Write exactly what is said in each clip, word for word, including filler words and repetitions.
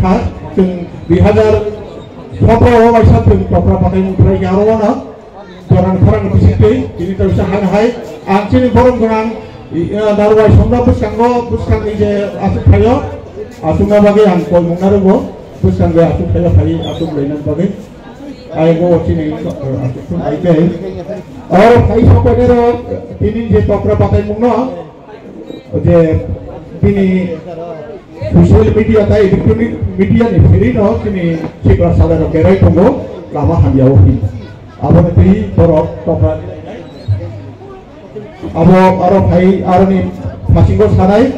Kha, chwng dui hazar sotro o waisa chwng topra patai mung khlai kha aro wano. Doran khorang bisingtwi, tini tawisa han hai. Ang chini borom gwnang, i, eh, Narwai Somra bwskango, bwskangni je aswk phaio, aswkna bagwi ang koi mung narwgo, bwskango aswk phaio phai aswk laina bagwi. Ai bo chini, eh, aswk thung ai tei. Oro phai sokoinero, tini je topra patai mungno, je bini social media tai electronic media ni phirino chini sikla salarok berai tongo, lama hamya o hin. Aboni twi borok topra. Abo aro phai aroni phasingo sanai,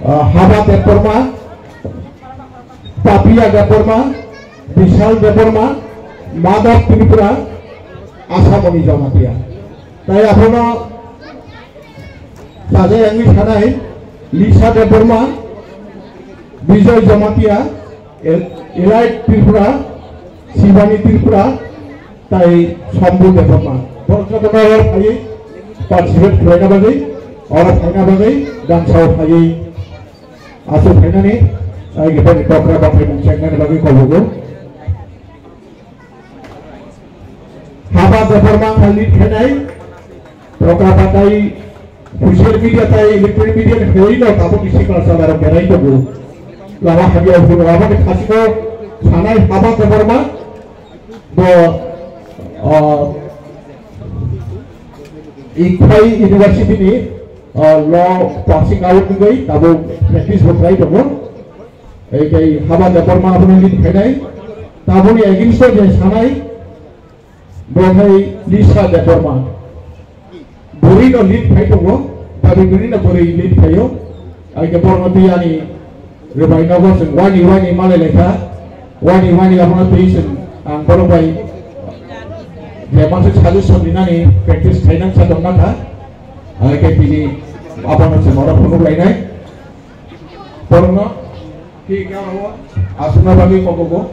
ah, Haba Debbarma, Papiya Debbarma, Bishal Debbarma, Madhav Tripura, Asamoni Jamatia. Tai abono sajai wngwi sanai Lisa Debbarma, Bijoy Jamatia, El-, Elite Tripura, Shivani Tripura, tai Shambhu Debbarma. Borok jotono oro phaiwi participate khlaina bagwi, oro phaina bagwi, gansao phaiwi aswk phainani, ai gibani topra bathai mung chengnani bagwi kobogo. Haba Debbarma kha lead khainai, topra bathai social media tai electronic media ni khairino tabuk isi class alarok berai tongo. Lama hamya hwnwi aboni phasingo sanai Haba Debbarma bo, ah, Ikhwai University ni, ah, law passing out wngwi tabuk practice bo khlai tongo. Ei tei Haba Debbarma abono lead khainai. Taboni against o je sanai, bo khai Lisa Debbarma. Bwrwi no lead khai tongo, dabi bwrwi no bwrwi lead khaio. Ai khe borokno twi ani rwbai nogo chwng wani wani malai lai kha. Wani wani abono twi chwng ang borok bai je masa suggestion rinani practice khainang sa tongma kha. Ai khe tini abono chwng oro phunuk lainai. Borokno thik aro aswkna bagwi kokogo.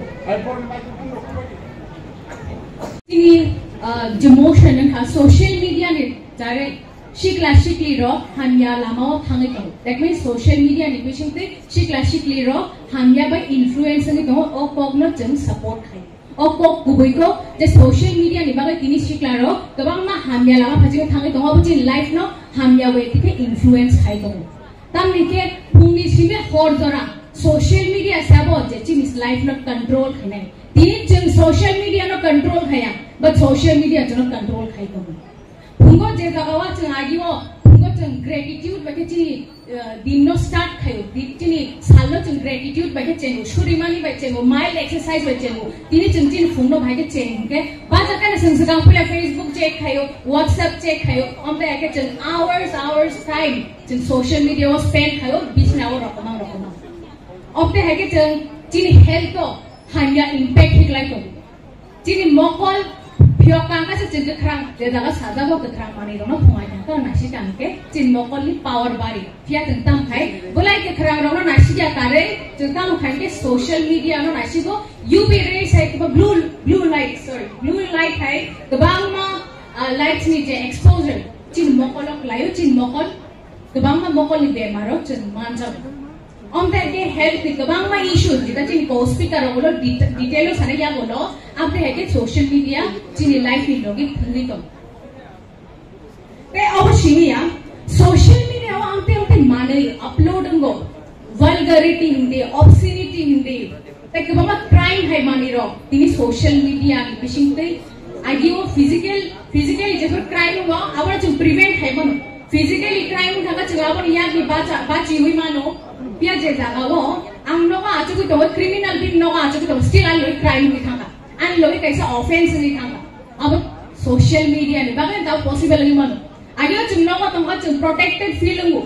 Tini, ah, je motion wngkha social media ni jare sikla sikli rok hamya lama o thangwi tongo. That means social media ni bisingtwi sikla sikli rok hamya bai influence wngwi tongo. O kok no chwng support khai. O kok kubui kok je social media ni bagwi tini sikla rok kwbangma hamya lama phaijak thangwi tongo. Abo chini life no hamya bai tike influence khai tongo. Tamni khe phungni simi hor jora social media sabo je chini life no control khainai. Tini chwng social media no control khaya, but social media chwngno control khai tongo. Phungo je jaga o chwng agi o, phungo chwng gratitude bai khe chini, eh, din no start khayo, di-, chini sal no chwng gratitude bai khe chengo, surimani bai chengo, mild exercise bai chengo. Tini chwng chini phung no bai khe cheng hwnkhe, baja kana chwng swkang puila Facebook check khayo, WhatsApp check khayo, omte khe chwng hours, hours time. Chwng social media o spend khaio, bisna o rokomang rokomang. Obte hai khe chwng chini health o hamya impact hiklai tongo. Chini mokol phiyok kang kaisa chwng kwkhrang, je jaga sajak o kwkhrang manwi rokno phungai thang khe nasi tang khe chini mokol ni power bari. Phiya chwng tam khai, belai kwkhrang rokno nasi ya karwi, chwng tamo khai khe social media no nasi go U V rays hai kwbang blue, blue light, sorry, blue light hai kwbangma, ah, lights ni je exposure chini mokol o kwlaio, chini mokol Kwbangma mokolni bemaro chwng manjago. Omte ke health ni kwbangma issue, jeta chini co-speaker rok ulo deta-, detail o sana yago lo, amte hai ke social media chini life ni logi thwngwi tong. Te obo simi ya, social media o amte amte manwi upload wngo, vulgarity hindi, obscenity hindi, Tei kwbangma crime hai manwi rok tini social media ni bisingtwi agi o physical, physically jephru crime wngo, abono chwng prevent khai mano. Physically crime wngkha khe chwng abono yakni bacha, bachiwi mano. Phiya je jaga o ang nogo achugwi tongo, criminal being nogo achugwi tongo, still ani logi crime wngwi thangkha. Ani logi kaisa offense wngwi thangkha. Abo social media ni bagwi tamo possible wngwi mano. Agi o chwng nogo tongkha chwng protected feel wngo.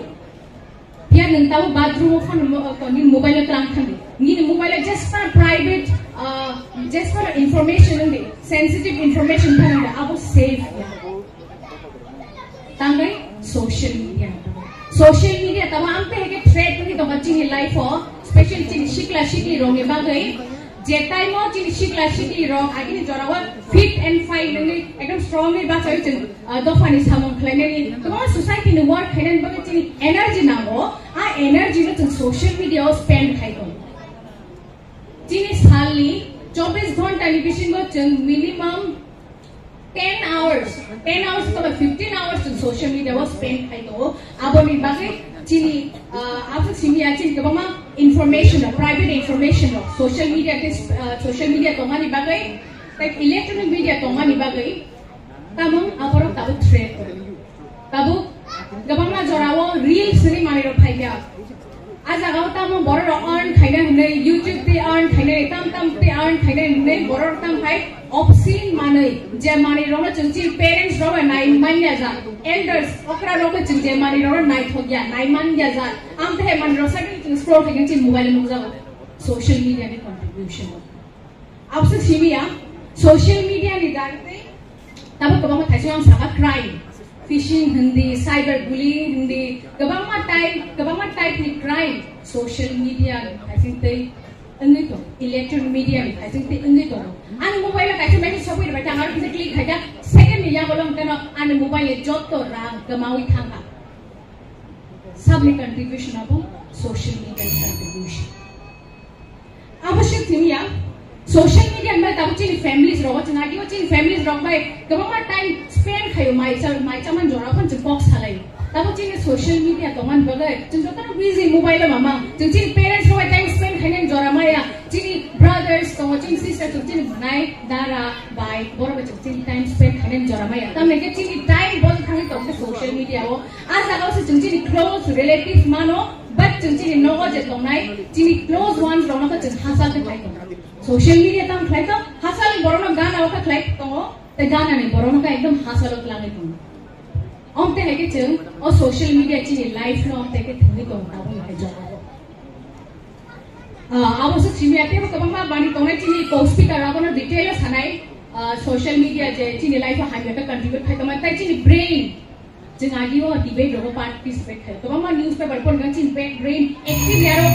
Phiya nwng tamo bathroom o phone mo-, o, nini mobile o tlang thangdi. Nini mobile o just for private, uh, just for information wngdi, sensitive information thangdi, abo safe ya. Tangwi social media. Social media tamo amte heke threat wngwi tongkha chini life o, special chini sikla sikli rokni bagwi. Je time o chini sikla sikli rok agini jora o fit and fine wngwi ekdom strongly bachawi chwng, ah, dophani samung khlainani, kwbangma society ni work khainani bagwi chini energy nango, a energy no chwng social media o spend khai tongo. Chobbish ghonta ni bisingo chwng minimum ten hours, ten hours to fifteen hours chwng social media o spend khai tongo. Aboni bagwi chini, ah, abo simi ya chini kwbangma information rok, private information rok, social media te, ah, social media tongmani bagwi, tei electronic media tongmani bagwi tamung aborok tabuk threat. Tabuk kwbangma jorao reels ni manwi rok phaikha. A jagao tamo borok rok earn khaina hinwi YouTube tei earn khaina tam tam tei earn khaina hinwi borok rok tam khai obscene manwi je manwi rokno chwng chini parents rok bai nai manya ja, elders okra rok chwng je manwi rokno naithok ya, nai manya ja. Am tei manwi rok side chwng scroll khaina chini mobile nukjago social media ni contribution. Abose simi ya, social media ni dagwi tei tabo kwbangma thaising ang saka crime, phishing hindi, cyber bullying hindi, kwbangma type, kwbangma type ni crime social media ni thaising tei wngwi tong, electronic media ni thaising tei wngwi tong. Ani mobile o kaisa message sokwi rwbai tang, aro kisa click khaijak, second ni yago long teno ani mobile ni jotto rang kwmawi thangkha. Sabni contribution abo social media ni contribution. Abo se thing ya, social media ni bai tabuk chini families rok, chini agi o chini families rok bai kwbangma time spend khayo, mai cha, mai chaman jora phano chwng kok salai. Tabuk chini social media tongmani bagwi chwng jotono busy mobile o mamang, chwng chini parents rok bai time spend khainani jora maya, chini brothers tongo, chini sisters tongo, chini bwnai, dara, bai, borok bai chwng chini time spend khainani jora maya. Tamni khe chini time bo thangwi tongkhe social media o. A jaga o se chwng chini close relatives mano, but chwng chini nogo je tongnai, chini close ones rokno khe chwng hachal khe khlai tongo. Social media tamo khlai tong, hachal ni borokno gana o khe khlai tongo, tei gana ni borokno khe ekdom hachal o twlangwi tongo. Omte hai khe chwng o social media chini life no omte khe thwngwi tongo tabuk hai jaga o. Ah, abo se simi ya tebo kwbangma bani tongnai chini co-speaker abono detail o sanai, ah, social media je chini life o hamya khe contribute khai tongmani tei chini brain. Chwng agi o debate rogo participate khai. Kwbangma newspaper pon khe chini brain active ya ro.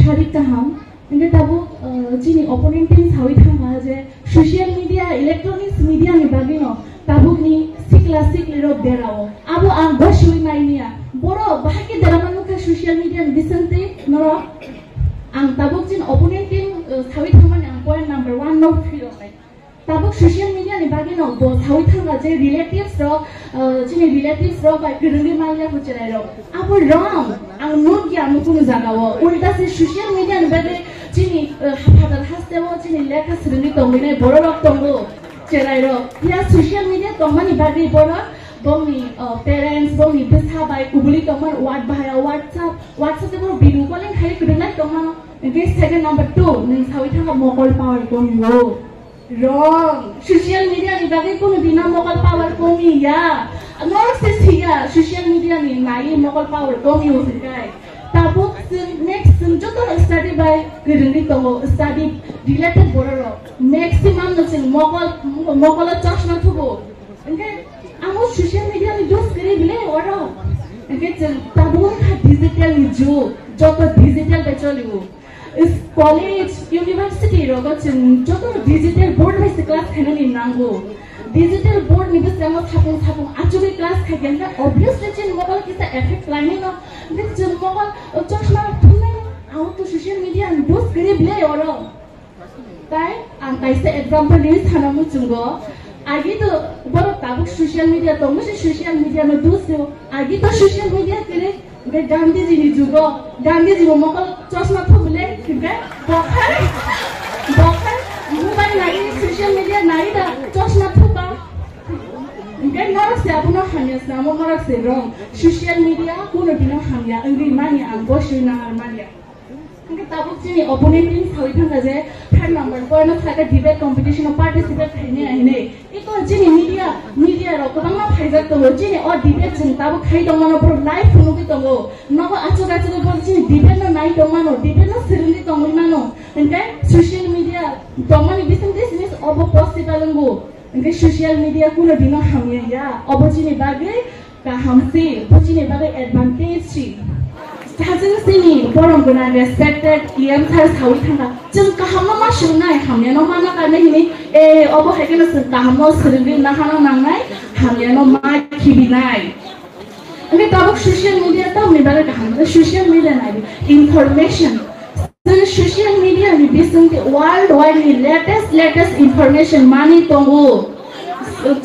Sari kaham, hingke tabuk, eh, chini opponent team sawi thangkha je social media, electronics media ni bagwi no tabuk ni sikla sikli rok derao. Abo ang bo sui mai niya. Borok bahai khe derama nukha social media ni bisingtwi norok. Ang tabuk chini opponent team, eh, sawi thangmani ang point number one no phirok nai. Tabuk social media ni bagwi no bo sawi thangkha je relatives rok, uh, chini relatives rok bai kwrwngwi manya hucherai rok. Abo wrong. Ang nukya amo kunu jaga o. Ulta se social media ni bagwi chini, uh, haphadar haste o chini lekha swrwngwi tongwi nai borok rok tongo. Cherai rok. Ya social media tongmani bagwi borok bongni, uh, parents, bongni bwsa bai kubuli tongmani ward bahai o WhatsApp, WhatsApp o video calling khai kwrwngnai tongmano. Hingke second number two, nwng sawi thangkha mokol power komi o. Wrong. Social media ni bagwi kunu dino mokol power komi ya. Norok se siya social media ni nai mokol power komi o hingkai. Tabuk chwng next chwng joto no study bai kwrwngwi tongo, study related borok rok. Maximum no chwng mokol, mokol o chosma thugo. Hingke amo social media ni dos kwrwi bile oro. Hingke chwng tabuk kha digital ni jug, joto digital bai choli o. Is-, college, university rogo chwng joto digital board bai se class khainani nango. Digital board ni bwskango sapung sapung achugwi class khaikha, hwnkhe obviously chini mobile kisa effect khlainai no. Hwnkhe chwng mobile, o, chosma thumnai no, ang to social media ni dos kwrwi bile oro. Tai ang kaisa example ni sana muchungo. Agi to borok tabuk social media tongo, se social media no dos kwrwi. Agi to social media kwrwi. Hingke Gandhiji ni jugo, Gandhiji bo mokol chosma thubile, hingke bokhai, bokhai mobile nai, social media nai da chosma thuba. Hingke norok se abono hamya se, amo norok se wrong. Social media kuno dino hamya wngwi manya, ang bo sui nangar manya. Hingke tabuk chini opponent team sawi thangkha je third number point no thaka debate competition o participate khainai hinwi. Iko chini media, media rok kwbangma phaijak tongo. Chini o debate chwng tabuk khai tongmano, borok live phunugwi tongo. Nogo achuk achuk bo chini debate no nai tongmano, debate no swrwngwi tongwi mano. Hingke social media tongmani bising this is obo possible wngo. Hingke social media kuno dino hamya ya. Obo chini bagwi kaham si, bo chini bagwi advantage si. Sajwk sini borom gwnang respected E M sir sawi thangkha. Chwng kahamno ma swngnai, hamyano ma nakarnai hini, eh, obo hai kheno chwng kahamno swrwngwi nahano nangnai, hamyano ma khibinai. Hwnkhe tabuk social media tamni bagwi kaham? Social media nai information. Chwng social media ni bisingtwi world wide ni latest, latest information manwi tongo.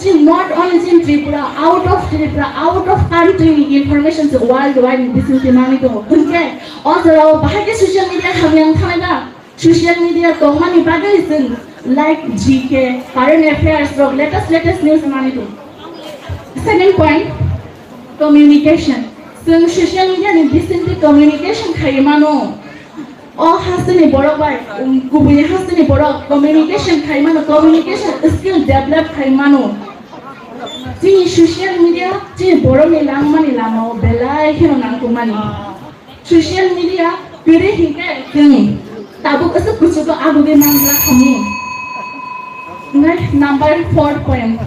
Chini not only chini Tripura, out of Tripura, out of country ni information se world wide ni bisingtwi manwi tongo. Hwnkhe o jorao bahai khe social media hamya wng thangna? Social media tongmani bagwi chwng like G K, current affairs rok, latest, latest news manwi tongo. Second point, communication. Chwng social media ni bisingtwi communication khai mano. O hasteni borok bai, um, kubuni hasteni borok communication khai mano, communication skill develop khai mano. Chini social media chini borokni langmani lamao belai kheno nangkukmani. Social media kwrwi hinkhe chwng tabuk aswk kuchugo abugwi manglak khamu. Hwnkhe number four point,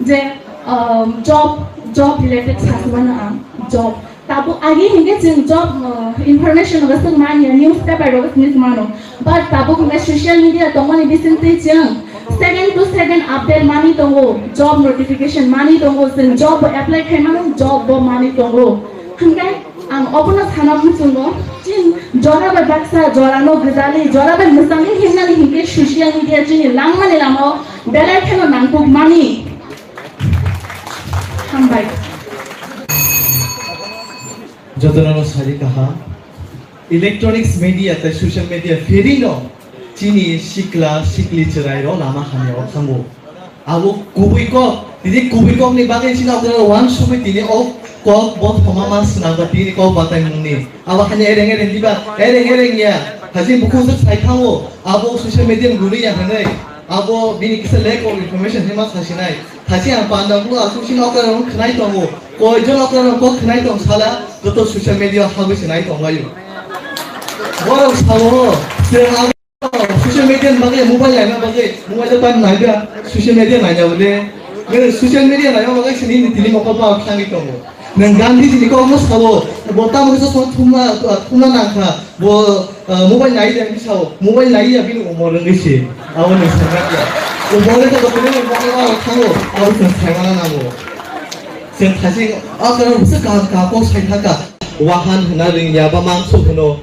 je, um, job, job related sasubano ang job. Tabuk agi hinkhe chwng job, uh, information rok aswk manya, newspaper rok aswk mano. But tabuk hinkhe social media tongmani bisingtwi chwng second to second update manwi tongo, job notification manwi tongo, chwng job bo apply khai mano, job bo manwi tongo. Hwnkhe ang obono sana muchungo, chini jora bai baksa, jora no gwdalwi, jora bai mwchangwi himnani hinkhe social media chini langmani lamao belai kheno nangkukmani. Hambai. Jotono sari kaham. Electronics media tei social media pherino chini sikla sikli chwrairok lama hamyao thango. Abo kubui kok, tini kubui kokni bagwi chini okra wansugwi tini o kok bo thoma ma swnamjak tini kok bataimungni. Abo hani ereng ereng diba, ereng ereng ya. Haji bukhuk swk sai thango, abo social media ni gwnwi ya hwnwi. Abo bini kisa lack of information hinma sasinai. Haji ang panda ulo aswk chini okra rok khwnai tongo. Koi jon okra rok kok khwnai tong sala, joto social media habwi se nai tong laio. Borok sao, chwng abo social media ni bagwi, mobile naina bagwi, mobile o time naida, social media naina bole. Nang social media naina bagwi sini ni tini mokol pa thangwi tongo. Nang Gandhi ji ni kok no sao, bo tamo kisa so thumna, thumna nangkha, bo, ah, mobile naida hinwi sao, mobile naiya bini umor wngwi se, abo ni sangat ya. Umor wngkha bo tini mokol pa thango, abo chwng saimana nango. Chwng thasi, ah, kano bwswk kaham kaham kok sai thangkha. Wahan hwnna ringya ba mangso hwno.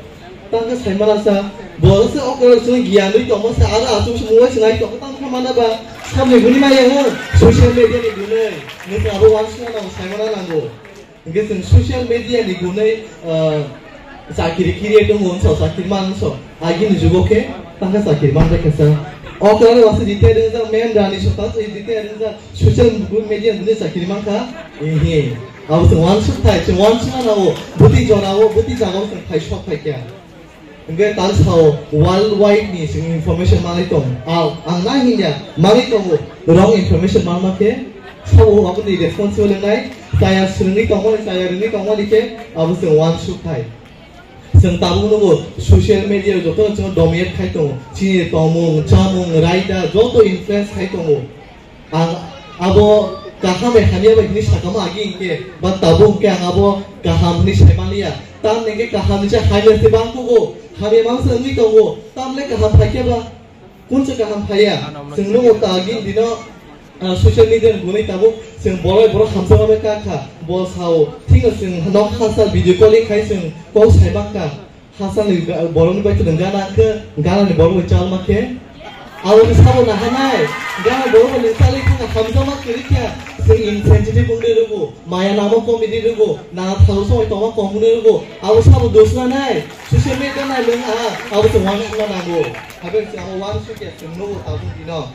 Tangkha sai mana sa, bo se okra se giyan ri tongma sa, aro aswk se mobile se nai tongma tangkha mana ba, sabni guni maya ho, social media ni gunai, nung abo wansukna nango, sai mana nango. Hingke chwng social media ni gunai, ah, chakiri kiri tongo, so chakiri man so, agini jugo khe, tangkha chakiri man khe sa. Okra wasi dite ringjak, men rani so ta dite ringjak, social media ni gunai chakiri man kha, ehe. Abo chwng wansuk thai, chwng wansukna nango, bwtwi jora o, bwtwi jaga o chwng thai sok thai khe. Hingke tal sao world wide ni chwng information manwi tong. Ang, ang na hinya manwi tongo. Wrong information manma khe sao aboni responsible wngnai. Chaya swrwngwi tongmani, chaya rwngwi tongmani khe abo chwng wansuk thai. Chwng tabuk nugo social media o joto chwng dominate khai tongo. Chini tongmung, chamung, raida joto influence khai tongo. Ang abo kaham bai hamya bai hwnwi sakha ma agi hwnkhe, ba tabuk hwnkhe ang abo kaham hwnwi sai manliya. Tamni hwnkhe kaham ni se hamya se bang kugo, hamya mang se wngwi tongo, tamle kaham phai khe ba, kun se kaham phaiya? Chwng nugo ta agi dino, ah, social media ni gunwi tabuk chwng borok borok hamjakma bai kha kha, bo sao, thikno chwng nok hasa video calling khai chwng kok sai bak kha. Hachal ni ga-, borok ni bai kwrwng gana khe, gana ni borok bai chalma khe. Abo ni sabo nahanai, gana borok bai nung chalwi kheno hamjakma kwrwi khe, chwng insensitive wngwi rwgo, maya namo comedy rwgo, nana thalo songwi tongma kom wngwi rwgo, abo sabo dosna nai, social media nai lwng a, abo chwng wansukna nango. Habai chwng abo wansuk ya chwng nugo tabuk dino.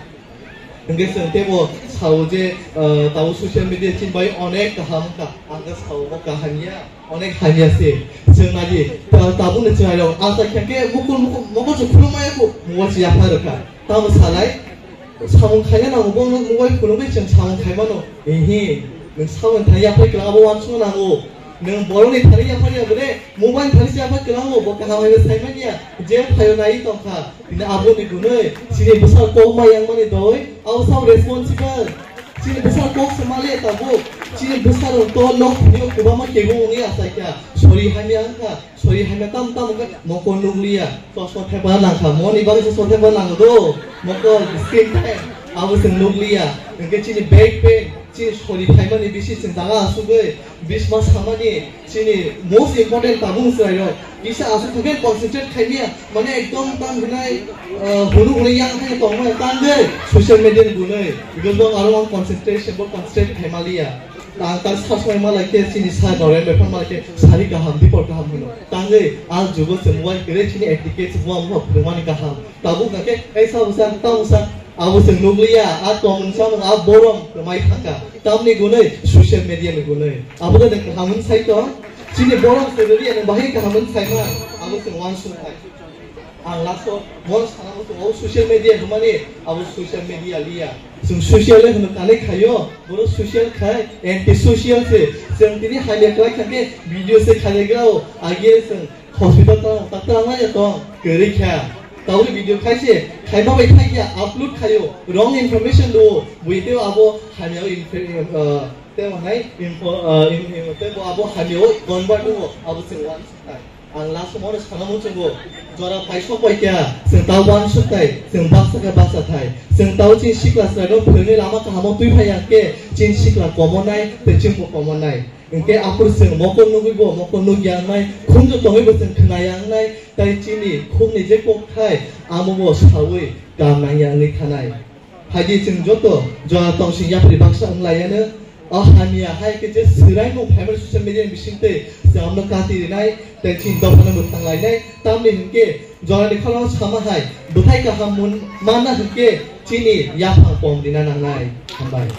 Hingke chwng teibo sao je, eh, tabuk social media chini bai onek kaham wngkha. Ang khe sao bo kaham ya, onek hamya se. Chwng nai di, ta-, tabukni chwrairok acha khe khe mukul mukul mokol se khulumaya kho, mobile se yaphai rwkha. Tamo salai, samung khaina nango, bo mobile khulumwi chwng samung khai mano. Ehe, nwng samung khai yaphai kwlwng abo wansukna nango. Nwng borokni thani yaphai ya bwle, mobile thani se yaphai kwlwng bo kaham hai sai manya, je phaio nai tongkha. Bini aboni gunui, chini bwsal kok ma yang mani doi, abo sao responsible. Chini bwsal kok se male tabuk. Chini bwsal rok to nok thani o kwbangma kebo wngwi achaikha. Sori hamya wngkha, sori hamya tam tam wngkha, mokol nukliya. Chosma thepana nangkha, moni bagwi chosma thepana nango do. Mokol screen time, abo se nukliya. Hwnkhe chini back pain, Chini sori phaimani bisi chwng jaga asugwi bisma samani chini most important tabung chwrairok kisa asuk thangkhe concentrate khaimya, mane ekdom tam hinai, ah, hunu hunu yang hai tongma tangwi social media ni bunui because bo aro ang concentration bo concentrate khaimaliya. Ang ta sasmai malai khe chini sa Noren bepar malai khe sari kaham, dipor kaham hino. Tangwi ang jugo se mobile kere chini etiquette se buang buang phwrwngmani kaham. Tabuk khe ei sa busa ta busa. Abo chwng nukliya, a tongmung samung, a borom kwmai thangkha. Tamni gunui, social media ni gunui. Abo da kaham hwn sai tong. Chini borom se rwliya, nang bahai kaham hwn sai ma. Abo chwng uansuk thai. Ang last o, mon sana mo chwng, o social media hwnmani, abo social media liya. Chwng social le hwno kanai khayo, boro social khai, anti social se. Chwng tini hamya kwlai thangkhe video se khayagrao, age chwng hospital tang, doctor ang ya tong, kwrwi kha. Tabuk video khaise, khaima bai thangya, upload khayo, wrong information do, buiteo abo hamya o inf-, uh, tebo hai info, uh, in-, in-, tebo abo hamya o convert do, abo chwng uansuk thai. Ang last o mono sana muchungo, jora phai sok bai kha, chwng ta uansuk thai, chwng baksa khe baksa thai, chwng tao chini sikla chwraino phwrwngwi lama kahamo twi phai ya khe, chini sikla komo nai, tei chwngbo komo nai. Hwnkhe aphuru chwng mokol nugwi bo mokol nukya wngnai, khunju tongwi bo chwng khwnaya wngnai, tei chini khukni je kok thai amo bo saui kam nangya wngwi thanai. Phaidi chwng joto jora tongsing yapri baksa wng laiya no, o hamya hai khe je swraimung phaimani social media ni bisingtwi chwng amno kati rinai, tei chini dophano mwthang lainai, tamni hwnkhe Jorani khorang sama hai, bwthai kaham mun manna hwnkhe chini yaphang pom rina nangnai. Hambai.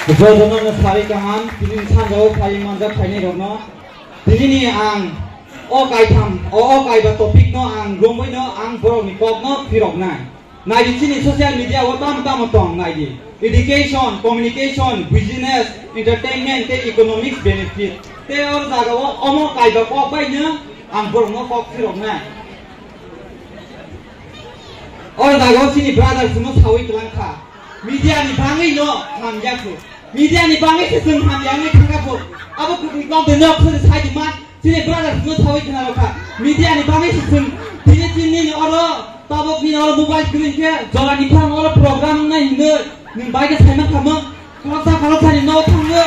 Jotono no sari kaham, tini sanjao phai manjak phainai rokno. Tini ni ang o kaitham, o, o kaiba topic no ang romwi no ang borok ni kok no phirok nai. Nai di chini social media o tam tam tong nai di. Education, communication, business, entertainment, tei economics benefit. Tei o jaga o omo kaiba kok bai no ang borok no kok phirok nai. O jaga o chini brother phano sawi tlang kha. Media ni bangwi no hamya kho. Media ni bangwi se chwng hamya wngwi thang kha pho. Abo kwthwi kok de nok phari sai di man. Chini brother phano sawi khna rok kha. Media ni bangwi se chwng tini chini ni oro tabok ni oro mobile screen khe jora ni phang oro program nai hinwi nwng bai khe sai man kha mo. Khoroksa khoroksa ni no thangwi,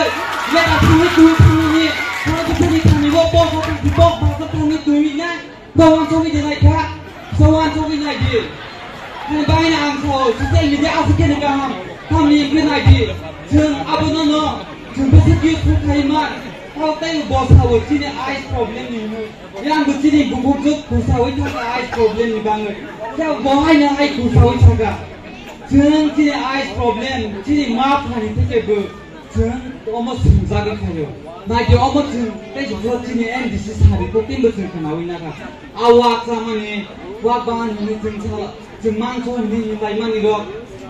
leta thangwi twi thangwi ni, khoroksa ni thangwi bo bo bo thangwi bo bo thangwi twi nai. Sowan sogwi di nai kha, sowan sogwi nai di. Ani bangni ang sao, social media aswk khe ni kaham, tamni wngwi nai di. Chwng abono no, chwng bwswk useful khai man. Tao tei bo sao chini eyes problem ni hwnwi. Yang bo chini bukhuk juk kusawi thangkha eyes problem ni bangwi. Tei bo haino hai kusawi thangkha. Chwng chini eyes problem, chini ma thani thike bo. Chwng omo swngjagwi phaio. Naidi omo chwng tei jora chini M D C sari khe tinbo chwng khnaui nakha. A wak chamani, wak bahan hwnwi chwng sa, chwng mangso hwnwi hinlaimani rok.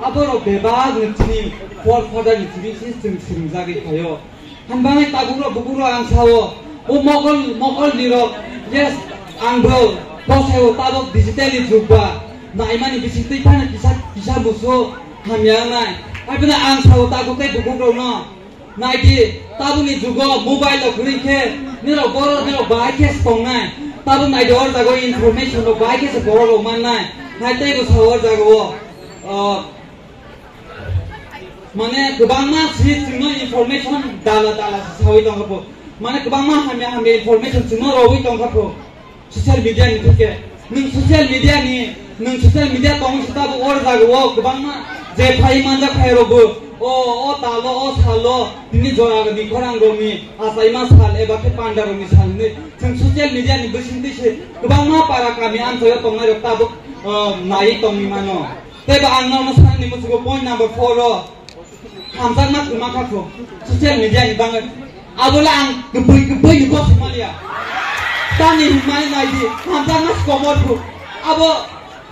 Aborok bebak ni chini forefather ni chini si chwng swngjagwi phaio. Hanbangni tabukrok bukukrok ang sao. O mokol, mokol ni rok. Yes, ang bo. Bosai o tabok digital ni jug ba. Naimani bising twi phano kisa, kisa busu hamya wngnai. Aibino ang sao tabok tei bukukrok no. Naidi, tabukni jugo mobile rok kwrwi khe, nirok borok, nirok bahai khe se tongnai. Tabuk naidi, o jaga o information rok bahai khe se borok rok mannai. Nai teibo sao o jaga o, ah, mane kwbangma si chwngno information dala dala se saui tongkha pho. Mane kwbangma hamya hamya information chwngno rogwi tongkha pho. Social media ni thike. Nwng social media ni, nwng social media tong se tabuk o jaga o kwbangma je phai manjak phai rok bo. O, o talo, o salo, tini jora ni khorang rok ni achaima sal eba khe panda rok ni sal ni. Chwng social media ni bising twi se kwbangma para kami amchaio tongnai rok tabuk, o, nai tongwi mano. Tei ba ang norokno sanani muchungo point number four o. Hamjakma kwma kha kho social media ni bangwi. Abola ang kwbwi kwbwi ni kok sima liya. Tani hwnmani nai di, hamjakma si komor kho. Abo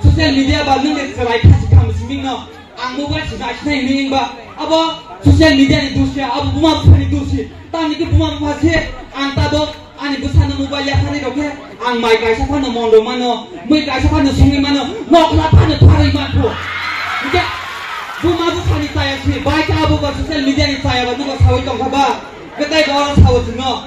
social media ba nwng de chwrai kha si kham simi no. Ang mobile si nai sinai hwnwi wngba. Abo social media ni dosi, abo buma bupha ni dosi. Tani khe buma bupha se ang tabok Ani bwsano mobile yaphani rok khe ang mai kaisa phano mon rw mano, mui kaisa phano sungwi mano, nokhla phano pharwi man pho. Hwnkhe buma bwsani chaya si, bai khe abo ba social media ni chaya ba nugo sawi tongkha ba, kwtai ba oro sao chwngno.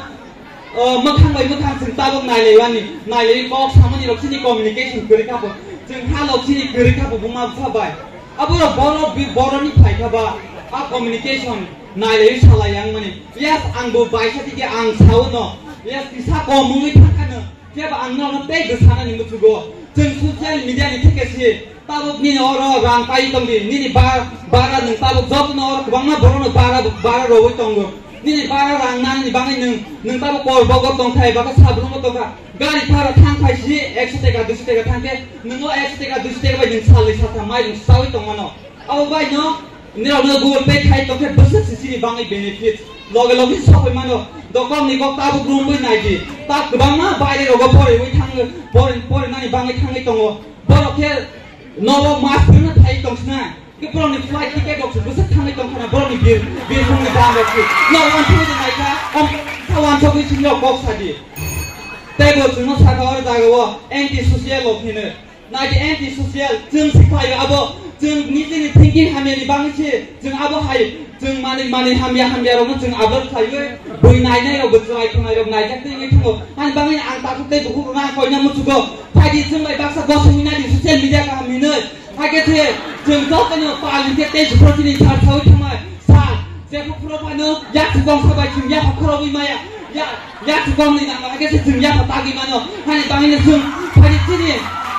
O, mwkhang bai mwkhang chwng tabok nailaiwani, nailaiwi kok samani rok chini communication kwrwi kha bo, chwng ha lok chini kwrwi kha bo buma bwsa bai. Abo rok boro bi-, boroni phai kha ba, a communication. Nailaiwi salai yang mani. Yes, ang bo baisa tike ang sao no. Yes, kisa kom wngwi thangkha no. Kebo ang no tei bwsana ni muchugo. Chwng social media ni theke si. Tabuk nini oro rang pai tong di. Nini bar, bara nwng tabuk joto no oro kwbangma borok no bara, bara rogwi tongo. Nini bara rang nani bagwi nwng, nwng tabuk kor bogo tong thai, baka sabrum bo tong kha. Gari phara thang khai si ekso teka, duiso teka thang khe, nwng o ekso teka, duiso teka bai nwng salwi satham mai nwng sawi tong mano. Abo bai no, nirok no Google Pay khai tong khe bwswk sisini bagwi benefit. Loge loge sokoi mano, dokong ni kok tabuk rwngwi nai di. Ta kwbangma baire rogo poriwi thang, pori, pori nani bagwi thangwi tongo. Borok khe nobo mas phirno thai tong sina. Khe borokni flight ticket rok se bwswk thangwi tong khana, borokni bir, birkhongni dam rok se. No wansugwi de naikha, om, ta wansugwi sini rok kok sadi. Tei bo chwngno sakha oro jaga o anti social rok hino. Naidi anti social, chwng se khlaio abo, chwng nijini thinking hamyani bagwi se, chwng abo hai, chwng manwi, manwi hamya, hamya rokno chwng abo khlaiwi, bui nainai rok, bwchwlai thwnai rok naijak twi wngwi thango. Ani bagwi ang takhuk tei bukhuk rokno ang koina muchugo. Phaidi chwng bai baksa gosongwi naidi social media kaham hinwi. Hakhe se chwng jotono pal hinkhe tei buphuru chini sar saui thangnai sal. Jekhu phuru phano yak chukong sabai chwng yapha khorogwi maya. Ya, yak chukong ni nangma hakhe se chwng yapha tagwi mano. Hani bangwino chwng phani chini,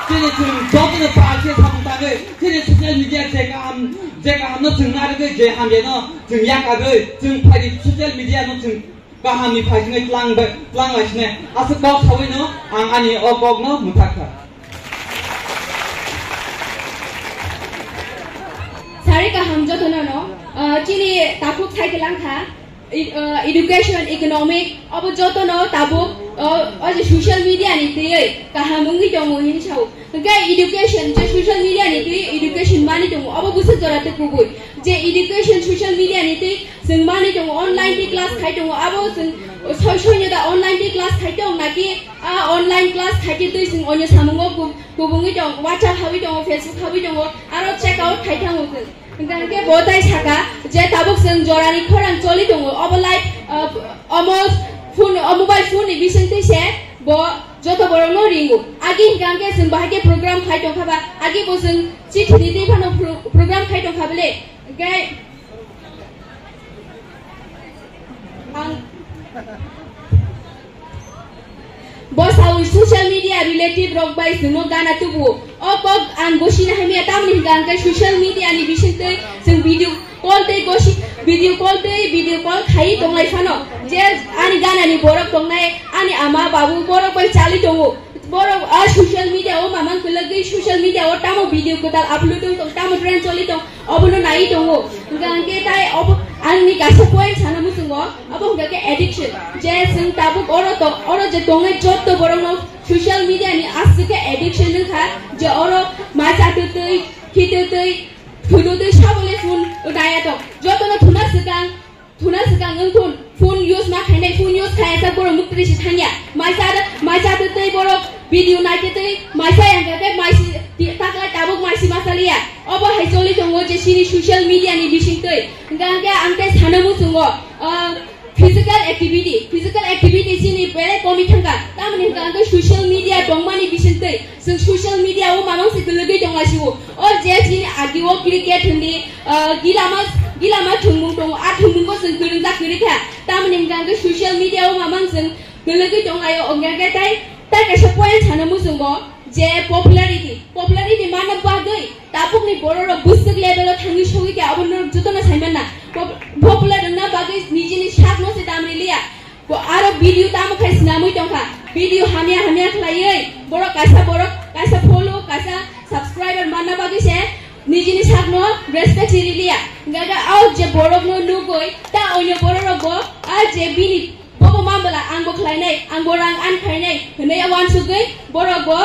chini chwng jotono pal se samung tangwi chini social media je kaham, je kahamno chwng narwgwi je hamyano chwng yakarwi chwng phaidi social media no chwng Kaham ni phaisingwi tlang bai, tlang lai sine. Aswk kok sawi no ang ani o kok no mwthak kha. Sari kaham jotono no, ah, chini takhuk sai kelang kha. E-, ah, education, economic, abo jotono tabuk, ah, o je social media ni twiwi kaham wngwi tongo hini sao. Hwnkhe education, je social media ni twi education mani tongo, obo bwswk jora tei kubui. Je education social media ni twi chwng mani tongo, online twi class khai tongo, abo chwng soi soi no da online twi class khai tong naki, a online class khai twi chwng onyo samungo ku-, kubungwi tong, WhatsApp hawi tongo, Facebook hawi tongo, aro check out khai thango chwng. Hwnkhe bo tai saka je tabuk chwng jorani khorang choli tongo, obo life, ah, omo phone, o mobile phone ni bising twi se bo joto borok no ringo. Agi hwnkha hwnkhe chwng bahai khe program khai tongkha ba, agi bo chwng chithi ni twi phano pro-, program khai tongkha bele. Hwnkhe ang bo sawi social media relative rok bai chwngno gana tubu. O kok ang gosina hamya tamni hwnkha hwnkhe social media ni bising twi chwng video call tei gosi, video call tei video call khai tonglai phano je ani gana ni borok tongnai, ani ama babu borok bai chali tongo. Borok a social media o mamang kwlwgwi social media o tamo video kwtal upload wng tong, tamo trend choli tong, obono nai tongo. Hwnkha hwnkhe tai obo ani kaisa point sana muchungo, obo hwnkha khe addiction. Je chwng tabuk oro to, oro je tongnai jotto borokno social media ni aswk khe addiction wngkha, je oro ma chatwi twi, khitwi twi, thwtwi twi sabole phone naya tong. Jotono thuna swkang, Thuna swkang wng thun, phone use ma khainai, phone use khaya sa borok muktwi se thangya. Maisa, maisa twi twi borok video naitwi twi, maisa yang khe maisi ti-, taklai tabuk maisi ma saliya. Obo hai choli tongo je chini social media ni bising twi. Hwnkha hwnkhe ang tei sana muchungo, ah, physical activity, physical activity chini belai komi thangkha. Tamoni hwnkha hwnkhe social media tongmani bising twi. Chwng social media o mamang se kwlwgwi tong laisio. O je chini agi o cricket hindi, ah, gilama, gilama thwngmung tongo, a thwngmungo chwng kwrwngjak kwrwi kha. Tamoni hwnkha hwnkhe social media o mamang chwng kwlwgwi tong laio, hwnkha hwnkhe tai, tai kaisa point sana muchungo je popularity. Popularity manna bagwi tabukni bororok bwswk level o thangwi sogwi kha, abo norok jotono sai manna. Pop-, popular wngna bagwi nijini sakno se tamri liya. Bo aro video tamo khai swnamwi tongkha. Video hamya hamya khlaiwi borok kaisa borok kaisa follow, kaisa subscriber manna bagwi se nijini sakno respect riliya. Hwnkhe o je borokno nugwi ta onyo bororokbo a je bini bobo mambala angbo khlainai, angbo rang an khainai hwnwi uansugwi borokbo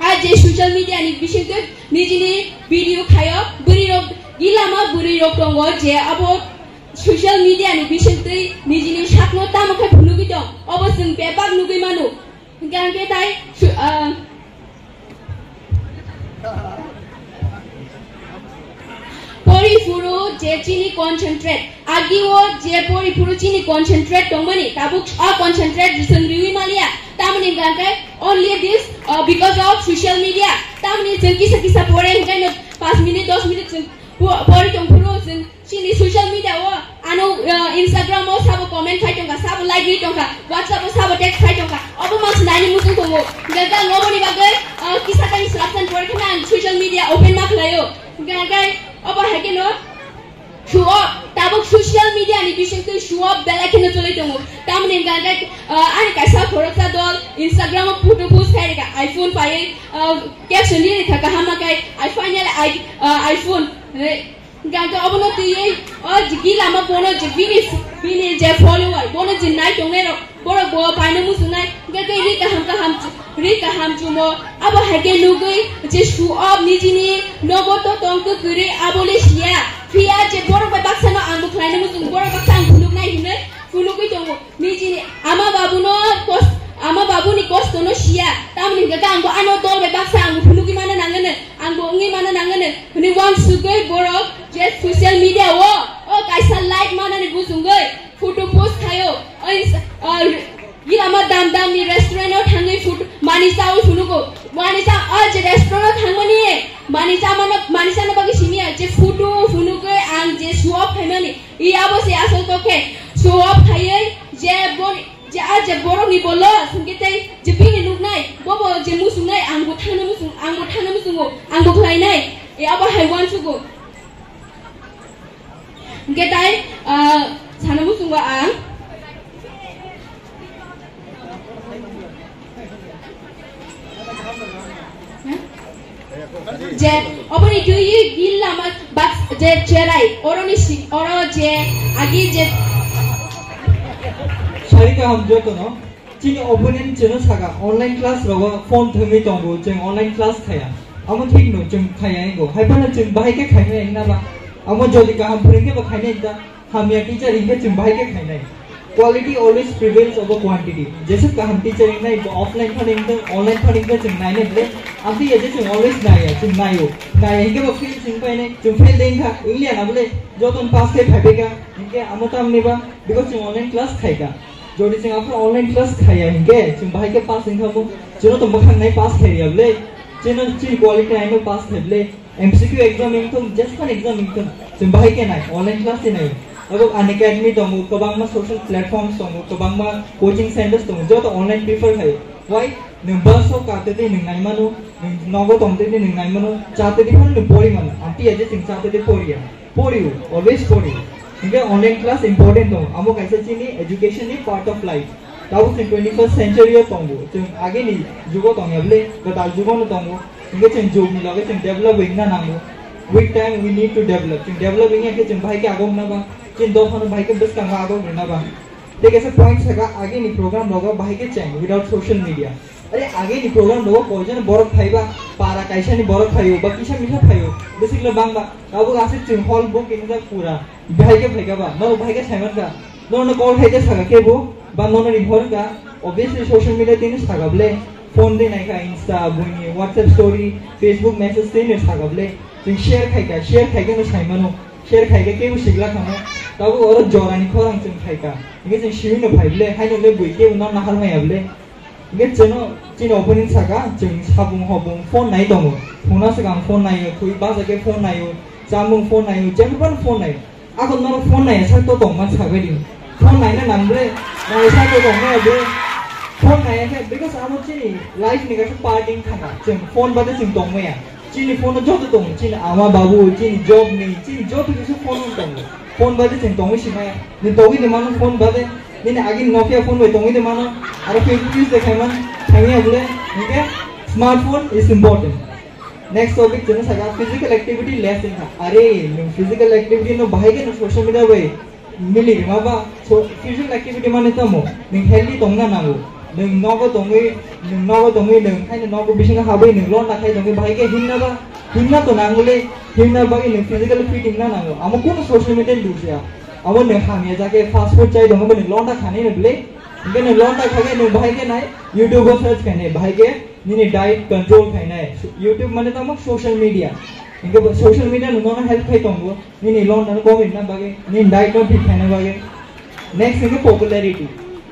a je social media ni bisingtwi nijini video khaio, bwrwi rok gilama bwrwi rok tongo je abo social media ni bisingtwi nijini sakno tamo khe phunugwi tong, obo chwng bebak nugwi mano. Hwnkhe hwnkhe tai su-, ah, pori phuru je chini concentrate, agi o je pori phuru chini concentrate tongmani, tabuk a concentrate chwng riwi maliya, tamoni hwnkhe only this, ah, because of social media, tamoni chwng kisa kisa pore hwnkhe no panch minute, dos minute chwng Pori tongphuru chwng chini social media o ano, uh, Instagram o sabo comment khai tongkha, sabo like ri tongkha, WhatsApp o sabo text khai tongkha, obo mangsi naini muchung tongo. Gaga ngoboni bagwi, uh, kisa tang slapsan pore kheno ang social media open ma khlaio. Gaga obo hai kheno show off, tabuk social media ni bising twi show off belai kheno choli tongo. Tamni gaga, uh, ani kaisa khoroksa dol Instagram o photo post khai rega iPhone pai, uh, caption ri rikha kaham ma kai, I finally I, uh, iPhone. Hingke obono twiwi o jigi lama bono je bini, bini je follower, bono je nai tongnai rok, borok bo paino muchungnai, hingke tei ri kaham kaham, ri kaham chumo, abo hai khe nugwi je show off nijini nogo to tong kwrwi abo le siya, phiya je borok bai baksa no ang bo khlaina muchung, borok baksa ang phunuknai hinwi, phunugwi tongo. Nijini ama babuno kos-, ama babuni kostono siya. Tamoni hingke ang bo ano dol bai baksa ang bo phunugwi mana nangano, ang bo wngwi mana nangano. Hwnwi wansugwi borok je social media o, o kaisa like manani bujungwi photo post khaio. O is-, o gilama dam damni restaurant o thangwi photo mani chaui phunugo. Mani cha o je restaurant o thangmani mani chamano, mani chana bagwi simiya je photo phunugwi ang je show off khaimani. I abo se asol kok khe show off khaiwi je bor-, je a je borokni bolo hwnkhe tei je bini nuknai, bobo je muchungnai, ang bo thangna muchung, ang bo thangna muchungo, ang bo khlainai, e abo hai uansugo. Hwnkhe tai, ah, sana muchungo ang. Je, oboni twi gil lama bak je cherai, oroni si, oro je, agi je. Sari kaham jotono, chini opponent chwngno saka, online class rogo phone thwngwi tongo, chwng online class khaya. Amo thik no, chwng khaya ingo. Hai phano chwng bahai khe khaimaya wngna ba? Amo jodi kaham phwrwngkhe bo khainai ta. Hamya teacher hingke chwng bahai khe khainai. Quality always prevails over quantity. Jesuk kaham teacher wngnai, bo offline phano wngthung, online phano wngthung, chwng nainai bwle. Amtwi ya je chwng always naiya, chwng naio. Naiya hingke bo fail chwng painai, chwng fail de wngkha, wngliya na bwle, jotono pass khe phaibaikha, hingke amo tamni ba, because chwng online class khaikha. Jodi chwng aphano online class khaiya hingke, chwng bahai khe pass wngkha bo, chwngno to mwkhang nai pass khaiya bwle, chwngno chini quality naino pass khai bwle. M C Q exam wngthung, jespan exam wngthung, chwng bahai khe nai, online class se nai. Abo Unacademy tongo, kwbangma social platforms tongo, kwbangma coaching centers tongo, joto online prefer khai. Why? Nwng bus o ka twi twi nwng nai mano, nwng nogo tong twi twi nwng nai mano, cha twi twi phano nwng pori mano. Amtwi ya je chwng cha twi twi poriya. Poriu, always poriu. Hingke online class important tongo. Amo kaisa chini education ni part of life. Tabuk chwng twenty-first century o tongo. Chwng ageni jugo tongya bwle, kwtal jugo no tongo. Hingke chwng jug ni loge chwng develop wngna nango. With time we need to develop. Chwng develop wngya khe chwng bahai khe agok na ba? Chini dophano bahai khe bwskango agok rwna ba? Tei kaisa point saka, ageni program rogo bahai khe cheng without social media. Are ageni program rogo koijon borok phaiba, para kaisa ni borok phaio, ba kisa misa phaio, bwswk le bangba. Tabuk aswk chwng hall book wngkha pura. Bahai khe phaikha ba, norok bahai khe saimankha. Norokno call khai khe saka khe bo, ba norokno ring hor wngkha. Obviously social media tini saka bwle. Phone de naikha, Insta, buini WhatsApp story, Facebook message tini saka bwle. Chwng share khaikha, share khaikhe no saimano. Share khaikhe kebo sigla khamo. Tabuk oro jorani khorang chwng khaikha. Hingkhe chwng simi no phai bwle, haino le bui kebo norokno har maya bwle. Hingke chwngno chini opponent saka, chwng sabung hobung phone nai tongo. Phone aswk ang phone naio, thwi basa khe phone naio, chamung phone naio, jephru phano phone naio. Ako norok phone naiya sak to tongma sabai di. Phone naina nang ble, naiya sak to tongma ble. Phone naiya khe, because amo chini life ni kaisa part wng thangkha. Chwng phone bade chwng tongmaya. Chini phone o joto tongo, chini ama babu, chini job ni, chini joto kisa phone o tongo. Phone bade chwng tongwi sima, ni tongwi de mano phone bade, nini agini Nokia phone bai tongwi de mano, aro Facebook use de khaiman, thangya bole, hingke smartphone is important. Next topic chwng saka physical activity less wngkha. Are, nwng physical activity no bahai khe nwng social media bai mili rima ba, so physical activity mane tamo, nwng healthy tongna nango. Nwng nogo tongwi, nwng nogo tongwi, nwng haino nogo bisingo habwi nwng londa khai tongwi, bahai khe himna ba, himna to nangole, himna bagwi nwng physically fit wngna nango. Amo kunu social media ni dusya. Amo nwng hamya jake fast food chai tongo, nwng londa khanai no bwle. Hingke nwng londa khagwi nwng bahai khe nai, YouTube o search khainai, bahai khe nini diet control khainai. YouTube mane tamo social media. Hingke bo social media nwng nono help khai tongo. Nini londa no kok rina bagwi, nini diet no thik khaina bagwi. Next hingke popularity.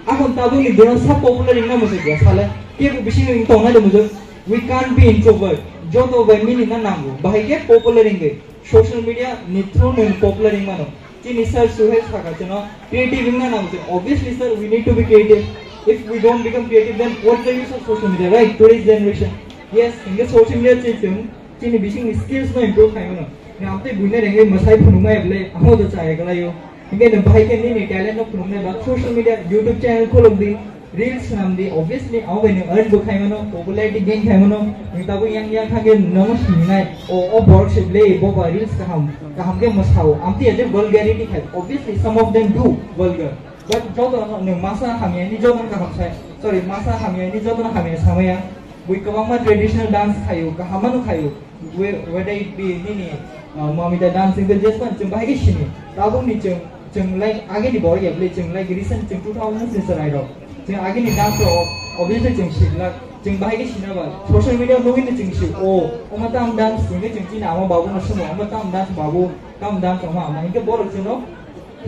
Akon tabuk ni dino sa popular wngna muchuk ya sale. Kebo bisingo wng tongnai de muchuk. We can't be introvert. Joto bai mili na nango. Bahai khe popular wngwi. Social media ni through nwng popular wngmano. Chini sir Suhel saka chwngno creative wngna nango chwng. Obviously sir, we need to be creative. If we don't become creative, then what's the use of social media, right? Today's generation. Yes, hingke social media chwng chini bisingni skills no improve khaimano. Nang tei buina rengwi mwsai phunukmaya bwle, amo do chaya gwlaio. Hingke nwng bahai khe nini talent no phunuknai ba social media, YouTube channel khuluk di, reels swnam di, obviously amo bai nwng earn bo khaimano, popularity gain khaimano, nwng tabuk yang yang thangkhe nono sinai, o, o borok se bwle bo ba reels kaham, kaham khe mwsao, amtwi ya je vulgarity khai, obviously some of them do vulgar, but joto no nwng masa hamya ni joto no kaham sai, sorry, masa hamya ni joto no hamya samaya, bui kwbangma traditional dance khaio, kaham no khaio, Whe-, whether it be nini, uh, Mamita dance hingke jespan chwng bahai khe sini. Tabukni chwng, chwng like ageni borok ya bwle chwng like recent chwng two thousand ni chwrai rok. Chwng ageni dance rok obviously chwng siklak. Chwng bahai khe sina ba. Social media nugwi no chwng si. O, omo tam dance hingke chwng chini ama babu no sumo. Omo tam dance babu, tam dance omo ama. Hingke borok chwngno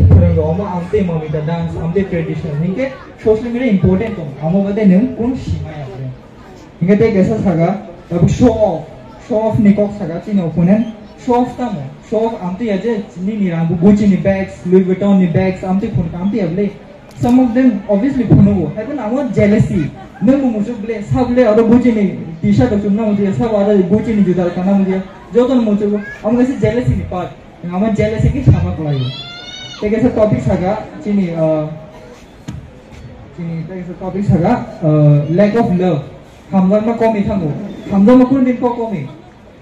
phwrwngro omo amtwi Mamita dance, amtwi traditional. Hingke social media important tong. Amo bade nwng kun simaya bwle. Hingke tei kaisa saka, tabuk show off, show off ni kok saka chini opponent, show off tamo, show off amtwi ya je nini rang bo Gucci ni bags, Louis Vuitton ni bags, amtwi phunuk amtwi ya bwle. Some of them obviously phunugo, hai phano amo jealousy, nwng bo muchuk bwle, sa bwle aro Gucci ni T-shirt rok chumna muchuk ya, sa bo aro Gucci ni juta rok kana muchuk ya, joto no muchugo, amo kaisa jealousy ni part, amo jealousy khe sama kwlaio. Tei kaisa topic saka chini, ah, Chini tei kaisa topic saka, uh, lack of love. Hamjakma komi thango. Hamjakma kunu din kok komi.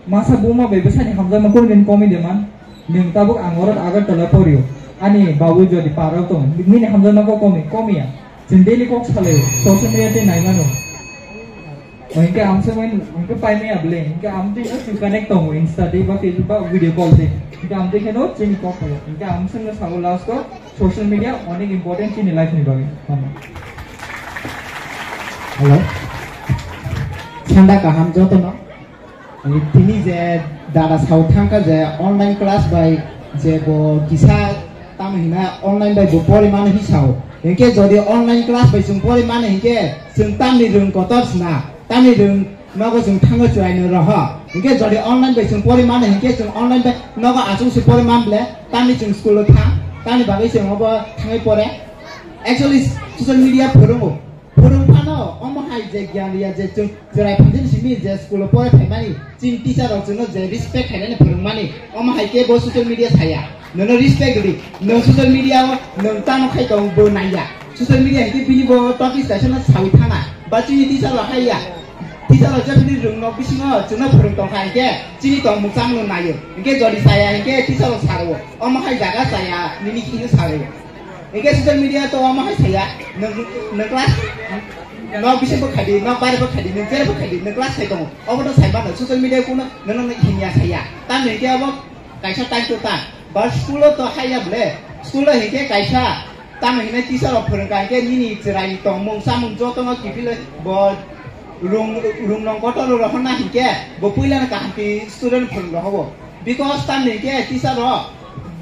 Masa buma bai bwsani hamjakma kunu din komi de man. Nwng tabuk ang oro Agartala porio. Ani babu jodi parok tong. Nini hamjakma kok komi. Komi ya. Chwng daily kok salai. Social media tei naimano. Hingke amswk bai hingke paimaya bwle, hingke amtwi no chwng connect tongo, Insta tei ba Facebook ba video call tei. Hingke amtwi kheno chini kok phaio. Hingke amswk no sao last o social media onek important chini life ni bagwi. Tamo. Hello. Sanda kaham jotono. Tini je dada sao thangka je online class bai je bo kisa tamo hina online bai bo pori mano hi sao. Hingke jodi online class bai chwng pori mano hingke chwng tamni rwng kotor sna. Tamni rwng nogo chwng thango chwraino roho. Hinkhe jodi online bai chwng pori mano hinkhe chwng online bai nogo achuk se pori man ble, tamni chwng school o thang, tamni bagwi chwng obo thangwi pore. Actually social media phwrwngo. Phwrwng phano omo hai je gyan riya je chwng chwrai phanjin simi je school o pore phaimani, chini teacher rok chwngno je respect khainani phwrwngmani, omo hai khe bo social media saya. Nono respect rwdi. Nwng social media o nwng tamo khai tong bo naiya. Social media hinkhe bini bo topic kaisa no sawi thana. Ba chini teacher rok hai ya. Teacher rok jephini rwng nok bisingo chwngno phwrwng tong kha hinkhe chini tongmung chamung no naio. Hinkhe jodi chaya hinkhe teacher rok saro. Omo hai jaga chaya nini hino saro. Hinkhe social media to omo hai saya. Nwng, nwng class nok bisingo khai di, nok bare bo khai di, nwng jere bo khai di, nwng class khai tongo. Obo to sai mano social media kuno nono himya saya. Tamni hinkhe obo kaisa time to time. Ba school o to haya ble, school o hinkhe kaisa tamo hinai teacher rok phwrwngkha hinkhe nini chwrai tongmung chamung jotono kiphilwi bo rung, rung nong kotor rok honna hinkhe bo puilano kaham khe student phwrwng rok hobo. Because tamni hinkhe teacher rok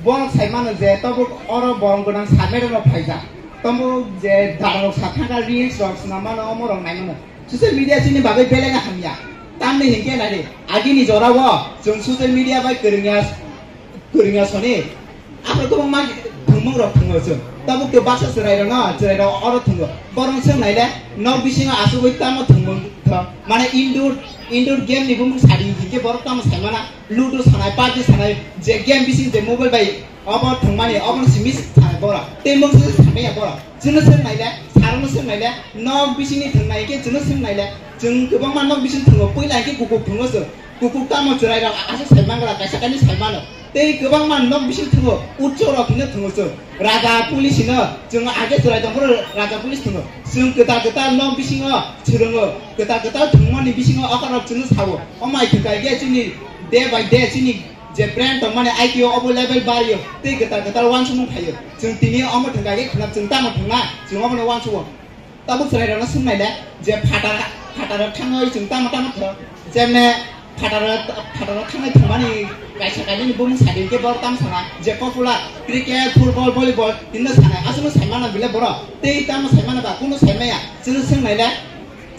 borok sai mano je tabuk oro borok gwnang sir madam rok phaijak. Tabuk je dara rok sa thangkha reels rok swnam mano omo rok nai mano. Social media chini bagwi belai no hamya. Tamni hinkhe nai di, agini jora o chwng social media bai kwrwngya, kwrwngya soni. Aphuru kwbangma thwngmung rok thwngo chwng. Tabuk tei baksa chwrai rok no, chwrai rok oro thwngo. Borok swng nai le, nok bisingo achugwi tamo thwngmung thwng. Mane indoor, indoor game ni bumung sadi hinkhe borok tamo sai mana. Ludo sanai, pubg sanai, je game bising je mobile bai obo thwngmani, obo simi sanai borok. Tei mungsa sanai ya borok. Chwngno swng nai le, sarokno swng nai le, nok bisingni thwng nai khe chwngno swng nai le. Chwng kwbangma nok bising thwngo, puila hinkhe kuphuk thwngo chwng. Kuphuk tamo chwrai rok aswk sai mangra, kaisa kainwi sai mano. Tei kwbangma nok bising thwngo, utso rok hino thwngo chwng. Raja police hino, chwng age chwrai tongphuru raja police thwngo. Chwng kwtal kwtal nok bisingo swrwngo, kwtal kwtal thwngmani bisingo okha rok chwngno sao. Omai thwngkha hinkhe chini day by day chini je brand tongmani I Q o obo level bario, tei kwtal kwtal uansukmung phaio. Chwng tini omo thwngkha khe khwnam chwng tamo thwngna, chwng omono uansugo. Tabuk chwrairokno swng nai le, je phataro, phataro thangwi chwng tamo tamo thwng. Jemne phataro, phataro thangnai thwngmani kaisa kainwini bumung sadi hinkhe borok tamo sana, je popular cricket, football, volleyball, tinno sanai, aswkno sai mano bile borok. Tei tamo sai mano ba, kuno sai maya, chwngno swng nai le.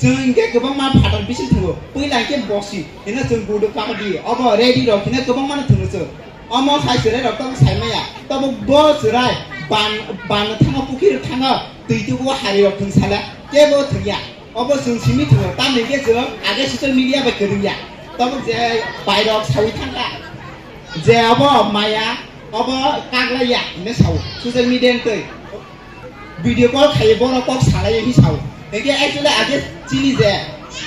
Chwng hinkhe kwbangma phatar bising thwngo, puila hinkhe bosi, hino chwng gudu kabadi, obo ready rok hino kwbangmano thwngno chwng. Omo hai chwrai rok tabuk saimaya, tabuk bo chwrai ban, ban thango, pukhir thango, twi tubuo, hari rok thwng sale, kebo thwngya. Obo chwng simi thwngo, tamni hinkhe chwng age social media bai kwrwngya. Tabuk je bai rok sawi thangkha, je obo maya, obo kaglaiya hinwi sao, social media ni twi. Video call khaiwi borok kok salaiwi hinwi sao. Hinkhe actually age chini je,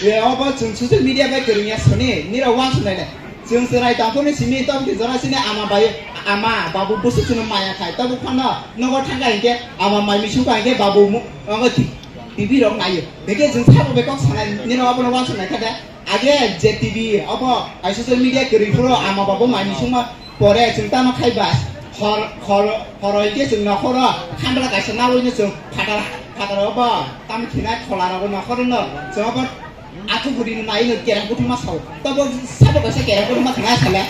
e, obo chwng social media bai kwrwngya soni, nirok uansuk nainai. Chwng chwrai tongphuru simi tabuk jora chini ama bai, ama babu bwswk chwngno maya khai. Tabuk phano nogo thangkha hinkhe ama mai misingkha hinkhe babu mu-, omo T V rok naio. Hinkhe chwng sabo bai kok sanai, nirok abono uansuk naikha de. Age je T V obo, ai social media kwrwi phuru ama babu mai misingma pore chwng tamo khai ba hor, hor, horo hinkhe chwng nokhoro khamla kaisa nawi no chwng phatar, phatar obo tamo khinai khola rogo nokhoro no chwng obo athu buri no nai no kerang kuthuma sao. Tobo sabo kaisa kerang kuthuma thangna sale.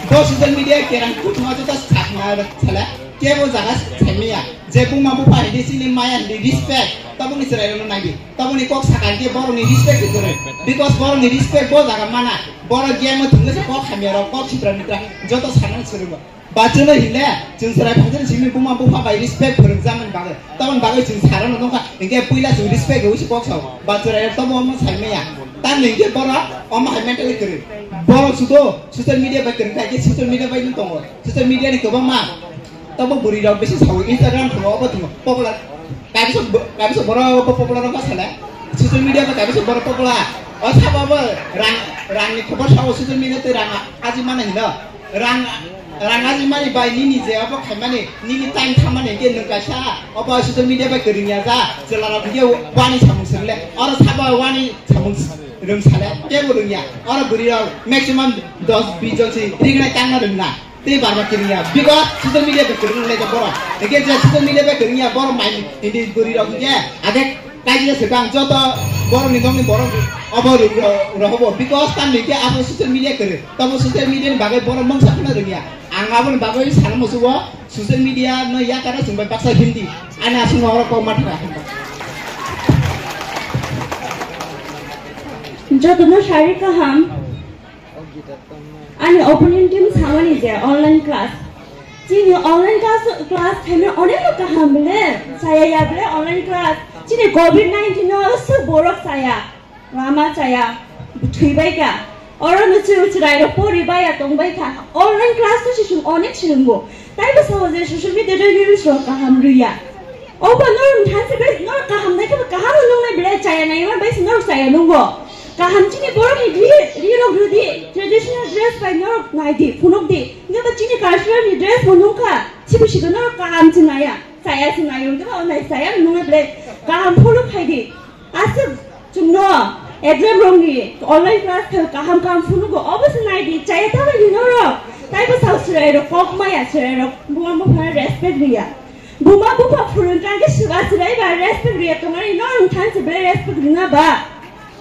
Bo social media kerang kuthuma joto sakna sale. Kebo jaga saimaya. Je buma bupha hindi sini maya hindi respect. Tobo ni chwrai no nai di. Taboni kok sakha hinkhe borokni respect se kwrwi. Because borokni respect bo jaga mana. Borok game o thwngwi se kok hamya rok, kok sitra mitra joto sakna swrwngo. Bachwlwi hinle chwng chwrai phaijani simi buma bupha bai respect phwrwngjakmani bagwi. Taboni bagwi chwng sarano nukha hinkhe puila chwng respect rwwi se kok sao. Bachwlwi rok tobo omo sai maya. Tamni hinkhe borok omo hai mentally kwrwi. Borok sudo social media bai kwrwi kha hinkhe social media bai no tongo. Social media ni kwbangma Tabuk bwrwi rok bisi sao Instagram thwngwi obo thwngwi popular. Kaisa bo-, kaisa borok bo popular wngkha sale. Social media bo kaisa borok popular. O sabo bo rang, rangni khobor sao social media tei rang aji mano hino. Rang, rang aji mani bai nini je obo khaimani, nini time thammani hinkhe nwng kaisa obo social media bai kwrwngya ja, chwla rok hinkhe wani samung swngle. Oro sabo wani samung rwng sale, teibo rwngya. Oro bwrwi rok maximum dos bis jon se rignai tangna rwngna. Tei barba kiriya, because social media bai kwrwng lai borok. Hinkhe je social media bai kwrwngya borok mai hindi bwrwi rok hinkhe age kaisa swkang joto borok ni nokni borok obo ro-, ro-, rohobo, because tamni hinkhe abo social media kwrwng. Tamo social media ni bagwi borok mungsa phano rwngya. Ang aboni bagwi sana musugo social media no yakara chwng bai baksa hindi. Ani aswk no oro kok ma thara. Jotono sari kaham. Ani opponent team samani je online class. Chini online class, class khaina onek no kaham bile, saya ya bile online class. Chini covid nineteen no se borok saya, lama saya, thwibai ka. Oro no chwng chwrai rok pori baya tong bai kha. Online class to se chwng onek swrwngo. Taibo sao je social media reels rok kaham rwya. Obo norok thansa bai norok kaham nai khe kaham nung nai belai chaya nai ma bai se norok chaya nungo. Kaham chini borok ni ri, ri rok rwdi traditional dress bai norok nai di phunuk di. Nokha chini cultural ni dress bo nungkha sibo sibo norok kaham se naya chaya se nai wngkha o nai chaya nung nai belai kaham phunuk khai di. Aswk chwngno exam rokni online class khe kaham kaham phunugo, obo se nai di, chaya tamo di norok. Taibo sao chwrai rok kok maya, chwrai rok buma bupha respect riya. Buma bupha phurung kha khe swba chwrai ba respect riya tongmani norok thang se belai respect rina ba?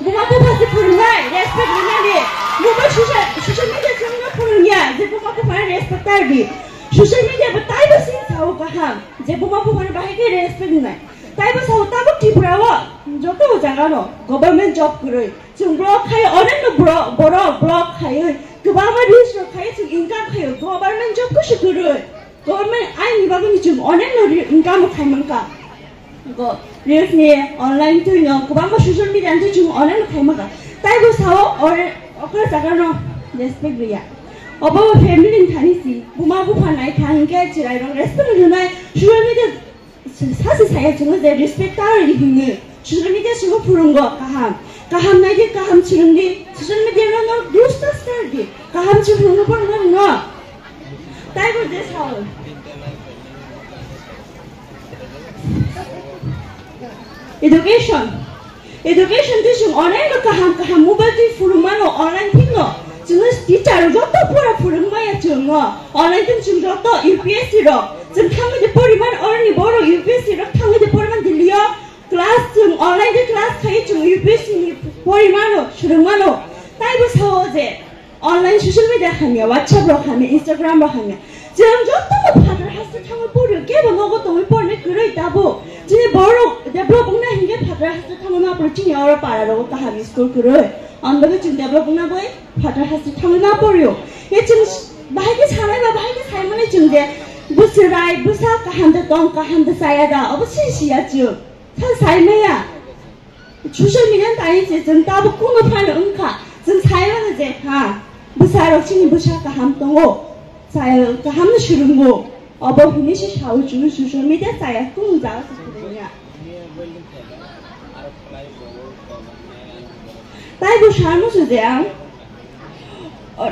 Buma bupha se phurungnai respect rina di. Buma social, social media chwngno phurungya je buma bupha respect tar di. Social media bo taibo se sao kaham je buma bupha bahai khe respect rinai. Taibo sao tabuk Tripura o joto jagano government job kwrwi. Chwng block khai onek no bro-, borok block khaiwi kwbangma reels rok khai chwng income khaio. Government job khe se kwrwi. Government aini bagwi chwng onek no re-, income khai mankha. Go, reels ni online twi no kwbangma social media ni twi chwng onek no khai mankha. Taibo sao ore-, okra jagano respect riya. Obo family ni thani si, buma bupha nai thang hinkhe chwrai rok respect rwnai social media Sase saya chwngno je respect ta ri hwnwi. Social media chwngno phwrwngo kaham. Kaham nai di, kaham swrwng di. Social media no no dusta star di. Kaham chwngno phwrwngno no. Taibo je sao. Education. Education twi chwng onek no kaham kaham mobile twi phwrwng mano, online thik no. Chwngno teacher rok joto pora phwrwng maya chwngno. Online twi chwng joto U P S C rok. Chwng thangwi de pori mano, oroni borok U P S C rok thangwi de pori mano Delhi o. Class chwng online twi class khai chwng U P S C ni pori mano, swrwng mano. Taibo sao je Online social media hamya, WhatsApp rok hamya, Instagram rok hamya. Chwng joto phatar haste thangwi pori, kebo nogo tongwi porni kwrwi tabuk. Chini borok develop wngna hinkhe phatar Haste thangwi ma poro chini oro para rogo kaham school kwrwi. Ang bagwi chwng develop wngna bagwi phatar haste thangwi ma porio. Ye chwng bahai khe sanai ba bahai khe saimani chwng je bwswrai bwsa kaham de tong kaham de chaya da obo si siya chwng. Sa saimaya. Social media ni tani se chwng tabuk kuno phano wngkha. Chwng saimano je ha bwsa rok chini bwsa kaham tongo. Chaya kaham no swrwngo. Obo hwnwi se sao chwng social media chaya kuno jaga se kwrwngya. Taibo samo se je ang o-,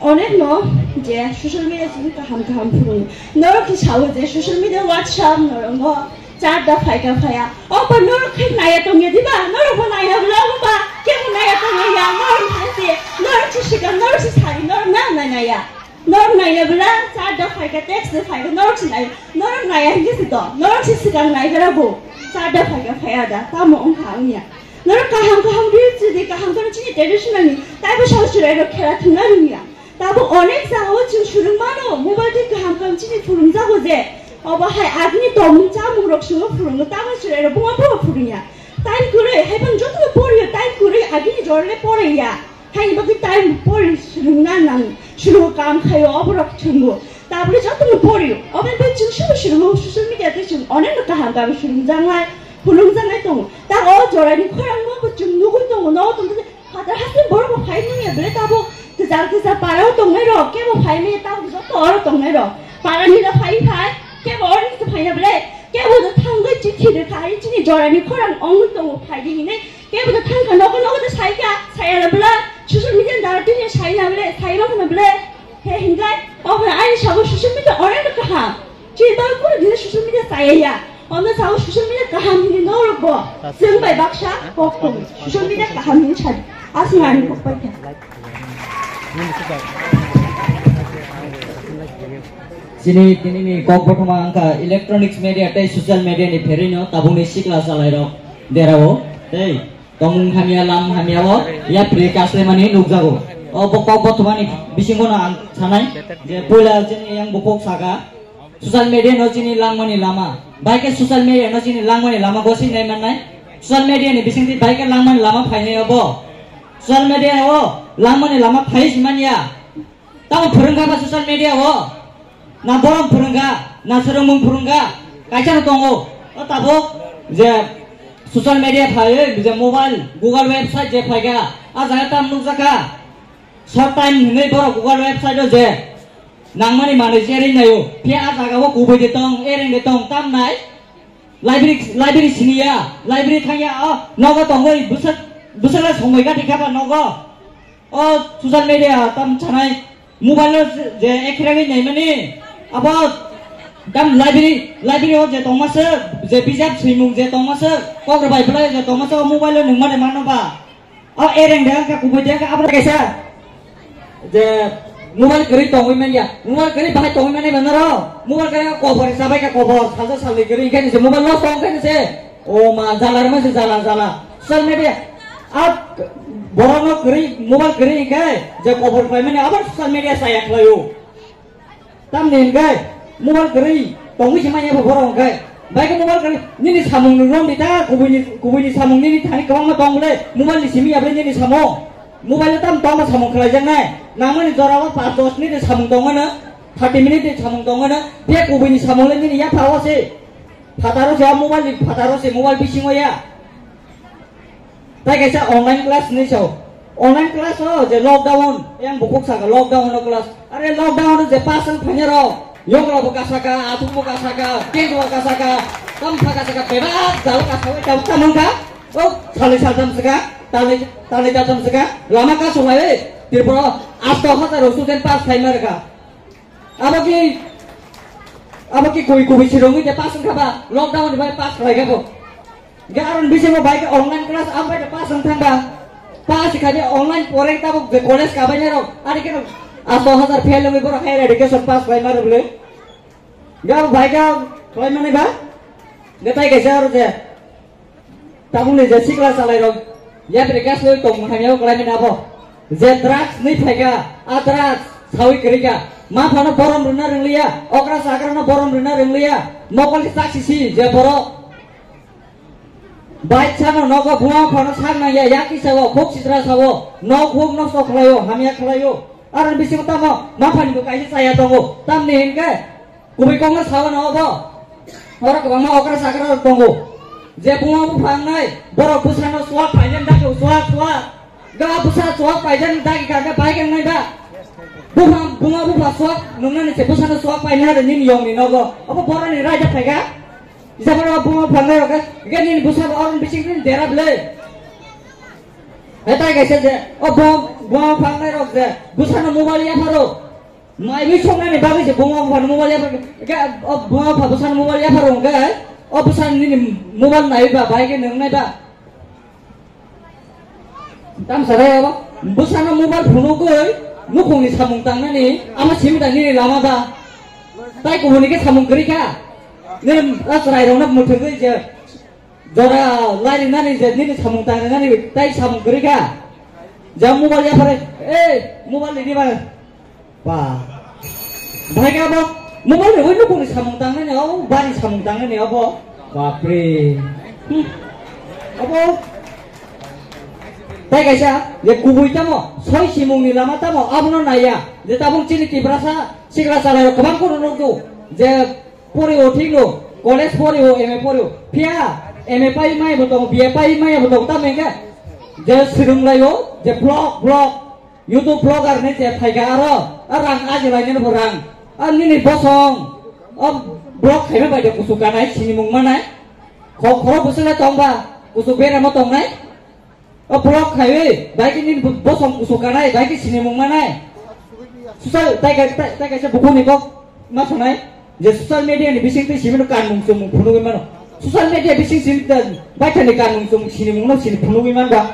onekno je social media simi kaham kaham phurung. Norok khe sao je social media WhatsApp norok no chat da phaika phaya. O ba norok khe naya tongya diba? Norok bo naya bla ba kebo naya tongya ya. Norok khe se norok se sikang norok se sari norok na naya. Norok naina bela, char da phaika, text de phaika, norok si nai, norok naya hingke si to, norok si sikang nai bela bo, char da phaika phaya da, tamo wngkha wngya. Norok kaham kaham reels si di, kaham kaham chini traditional ni, taibo sao chwrai rok khela thwngna rwngya. Tabo onek jaga o chwng swrwng mano, mobile twi kaham kaham chini phwrwng jago je, obo hai agini tongmung chamung rok chwngno phwrwngo, tamo chwrai rok buma buma phwrwngya. Time kwrwi, hai phano joto no poriyo, time kwrwi agini jora le poraiya. Haini bagwi time pori swrwngna nang, swrwngo kam khaio, oborok swrwngo. Tabole jotono porio. Oboni bagwi chwng sobo swrwngo, social media tei chwng onekno kaham kaham swrwngjaknai, phunukjaknai tongo. Ta o jorani khorangno bo chwng nugwi tongo, nogo tongthote phatar haste borok bo phai nungya bele tabo kwchar kwchar parao tongnairok, kebo phai manya tabo joto oro tongnairok. Parani da phai phai, kebo oro nungsa phaina bele, kebo da thangwi chithi rwkha, hai chini jorani khorang ongwi tongo, phaidi hinwi. Kebo da thangkha nogo nogo da saikha, saya bela social media dara tini saina bele, saima khna bele. He hingai, obo ani sabo social media onek kaham. Chini ba kunu dine social media saya ya. Ono sabo social media kaham hini norok bo. Seng bai baksa kok tong. Social media kaham hini sadi. Asma ani kok pai kha. Chini tini ni kok bothoma angka electronics media tei social media ni pherino tabukni sikla salai rok derao tei Tongmung hamya, lam hamya o yapri kaslemani nukjago. O bo kok bothomani bisingo no ang sanai je puila chini yang bukhuk saka social media no chini langmani lama. Bai khe social media no chini langmani lama gosing nai mannai. Social media ni bisingtwi bai khe langmani lama phainai obo. Social media o langmani lama phai si manya. Tamo phwrwngkha ba social media o? Na borom phwrwngkha, na swrwngmung phwrwngkha, kaisa no tongo. O tabuk je social media phaiwi je mobile, Google website je phaikha, a jaga tam nukjakha. Short time hinwi borok Google website o je nangmani manwi cherwi naio. Phiya a jaga o kubui de tong, ereng de tong, tam nai? Library, library siniya, library thangya, o nogo tongwi bwswk, bwswk le somoi gati kha ba nogo. O social media tam chanai mobile o je ekhragwi naimani abo tam library, library o je tongmaswk je bijap swimung je tongmaswk kok rwbai bwlai je tongmaswk o mobile o nungmani mano ba. O ereng de ka kubui de ka abo kaisa je mobile kwrwi tongwi manya, mobile kwrwi bahai tongwi manya ba noro mobile kwrwi kobor sabai ka kobor salsa salwi kwrwi khe se mobile lost tong khe se. O ma, jala rwma se jala, jala. Social media. A borokno kwrwi, mobile kwrwi hwnkhe je kobor khlaimani abo social media saya khlaio. Tamni hwnkhe mobile kwrwi tongwi se manya bo borok hwnkhe. Bai khe mobile kwrwi nini samung nung romdi ta, kubuini, kubuini samung nini thani kwbangma tong bwle, mobile ni simi ya bwle nini samung. Mobile tam tongma samung khlaijaknai. Nangmani jora o pash dos minute ni samung tongmano, thirty minute ni samung tongmano, phiya kubuini samung le nini yaphao se. Phataro se, a mobile ni phataro se, mobile bisingo ya. Tai kaisa online class hinwi sao. Online class o je lockdown, yang bukhuk saka lockdown no class. Are lockdown o je pass wng phaina rok, yokla bo kasaka, athuk bo kasaka, tent bo kasaka, tam pha kasaka, bebak jalo kasaka, tam tam wngkha. O salni saltam saka, talni, talni taltam saka, lama kasung lai, Tripura o asto hajar student pass khlaima rwkha. Abo ki, abo ki koi koi sirongwi je pass wngkha ba, lockdown ni bai pass khlai kha bo. Ga aron bisingo bai khe online class am bai pass wng thang ba. Pass kha je online pore tabuk je college ka bai rok, ari khe asto hajar fail wngwi borok higher education pass khlai ma rok le. Ga bai kha khlai mani ba. Ga tai kaisa aro je. Tabukni je sikla chalairok yapri kasloi tongmung hamya kwlaimani abo. Je drugs ni phaikha, a drugs sawi kwrwikha. Ma phano borom rwna rwngliya, okra chakrano borom rwna rwngliya. Mokol ni chak sisi je borok. Bai sano nogo buma phano sak nangya, yak kisa o, khuk sitra sao, nok huk nosto khlaio, hamya khlaio. Aro bisingo tamo maphani bo kaisa chaya tongo. Tamni hinkhe kubui kokno sao no obo. Oro kwbangma okra chakra rok tongo. Je buma bupha wngnai, borok bwsano suak phaijani dagi suak, suak. Ga bwsa suak phaijani dagi kha khe bai khe wngnai ba? Bupha, buma bupha suak nungnani se bwsano suak paina hade nini yongni nogo. Obo boroni raida phaikha. Jabon o buma bupha wngnai rok khe, khe nini bwsa bo oroni bising nini dera bwle. Hetai kaisa je, o buma, buma bupha wngnai rok je, bwsano mobile yapharo. Mai wi songnani bagwi se buma bupha no mobile yaphar, ke o buma bupha bwsano mobile yaphar wngkhe, o bwsano nini mobile naiwi ba, bahai khe nwngnai ba. Tamsa rai abo, bwsano mobile phunugwi nukhungni samung tangnani, amo simi da nini lama ba. Tai kubuni khe samung kwrwi kha. Nini o chwrairokno mwthangwi je, jora lairinani je nini samung tangnani tai samung kwrwi kha. Ja mobile yaphare, eh, mobile ni diba. Ba. Bahai khe abo mobile ni oi nukhungni samung tangnani, o bari samung tangnani abo. Bapre. Hmm. Abo. Tai kaisa, je kubui tamo, soi simungni lama tamo, abono naiya. Je tabuk chini Tiprasa, sikla chalai rok kwbang kunu nukdu. Je Pori o thik no, college pori o, M A pori o. Phiya M A pai maya bo tongo, B A pai maya bo tongo, tamo hingkhe je swrwng lai o, je vlog, vlog, YouTube vlogger ni je phaikha aro, a rang aji lai nini bo rang. A nini bosong, o vlog khaima bai de kusu kanai, sinimung manai. Kho-, khoro bwswk le tong ba, kusu beramo tongnai. O vlog khaiwi, bai khe nini bosong kusu kanai, bai khe sinimung manai. Social, tai kai-, tai, tai kaisa bukhukni kok ma sanai, je social media ni bising twi simi no kanmung chumung phunugwi mano. Social media bising simi ta baithani kanmung chumung sinimung no sini phunugwi man ba.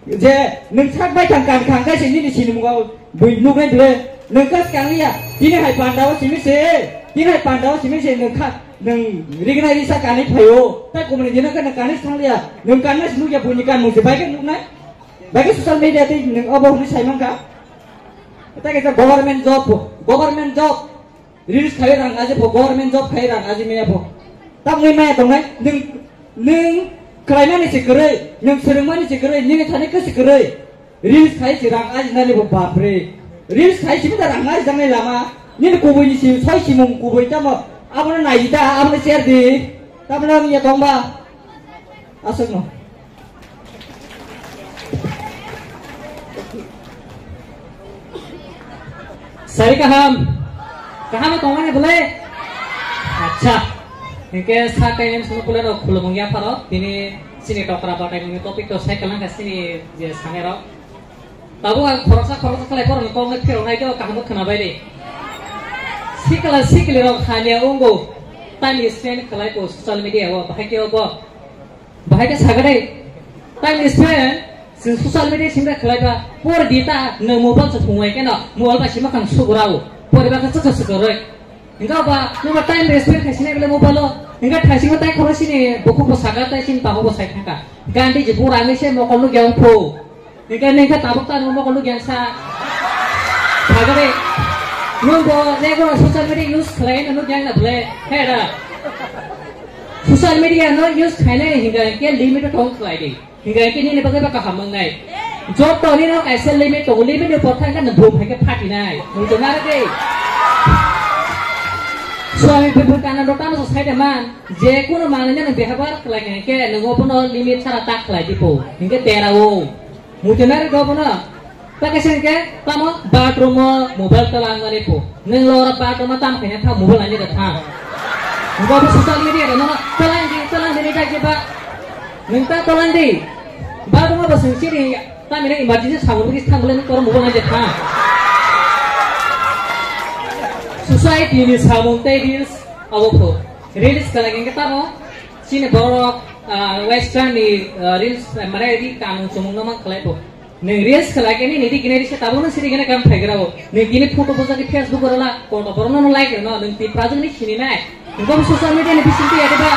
Je nwng sak baithang kan khang khe se nini sinimung o Bui nuknai bwle, nwng kha swkang ya, tini hai panda o simi se, tini hai panda o simi se nwng kha, nwng rignai risa kanwi phaio, tai kumuni dino khe nwng kanwi thang liya, nwng kanna se nukya buini kanmung se, bai khe nuknai, bai khe social media tei nwng obo hwnwi sai mankha. Tai kaisa government job, government job, reels khai rang aje pho, government job khai rang aje maya pho. Tamni maya tongnai, nwng, nwng khlaimani se kwrwi, nwng swrwngmani se kwrwi, nini thani khe se kwrwi. Reels khai se rang ajinani bo bapre. Reels khai simi da rang ajijaknai lama. Nini kubui ni si, soi simung kubui tamo. Abono nai da, abono share di. Tamno ang ya tong ba. Aswk no. Sari kaham. Kaham tong mani bole. Acha. Hingke sa kai nem sunu pule rok khulumung ya pharo. Tini Chini tokra batai ni topic to sai kalang ka chini je sanai rok. Tabuk ang khoroksa khoroksa khlai borok ni kok no phirok nai khe o kaham khwna bai di. Sikla sikli rok hamya wngo. Time spend khlai ko social media o bahai khe o bo. Bahai khe saga dai. Time spend si social media sing da khlai ba. Por di ta no mobile se phung wai khe no. Mobile ba sima khang sugrao. Poribar khe chakha sugroi. Hingke ba, nungba time respect khai sinai bele mobile o. Hingke thaisingo tai khoro sini bukhuk bo saka tai sini takhuk bo sai thangka. Hingke ang tei je pura ang se mokol nuk yang pho. Hingke nengke tabuk ta nung mokol nuk yang sa. Phagare. Nung bo nego social media use khlai na nuk yang na bele. He da. Social media no use khainai hingke hingke limit o tong khlai di. Hingke khe nini bagwi ba kaham wngnai. Joto nini no kaisa limit tongo, limit ni portha hingke nwng bum hai khe phatinai. Nwng tong naro de. Swami Vivekananda tamo sa sai de man, je kuno manwi no nwng behabar khlai khe hingke nwng obono limit sara ta khlai di po. Hingke tera o. Nwng tong naro de obono. Ta kaisa hingke tamo bathroom o mobile tola wngmani po. Nwng lo oro bathroom o tam khaina tha mobile ani da tha. Nwng bo social media da nono tola di, tola di ni da je ba. Nwng ta tola di. Bathroom o bo swng siri tamina emergency samung bisi thang bole nwng oro mobile ani da tha. Society ni samung tei reels abo po. Reels kala hingke tamo chini borok, ah, western ni, ah, reels, ah, mane ri kanung chumung no man khlai po. Nwng reels khlai khe nini ri gini ri se tabuk nw siri gini kam phai gra o. Nwng tini photo bwsakhe Facebook o rwla, koto borok no like rwno, nwng tini prajwk ni sini nai. Nwng bo social media ni bising twi ya de ba.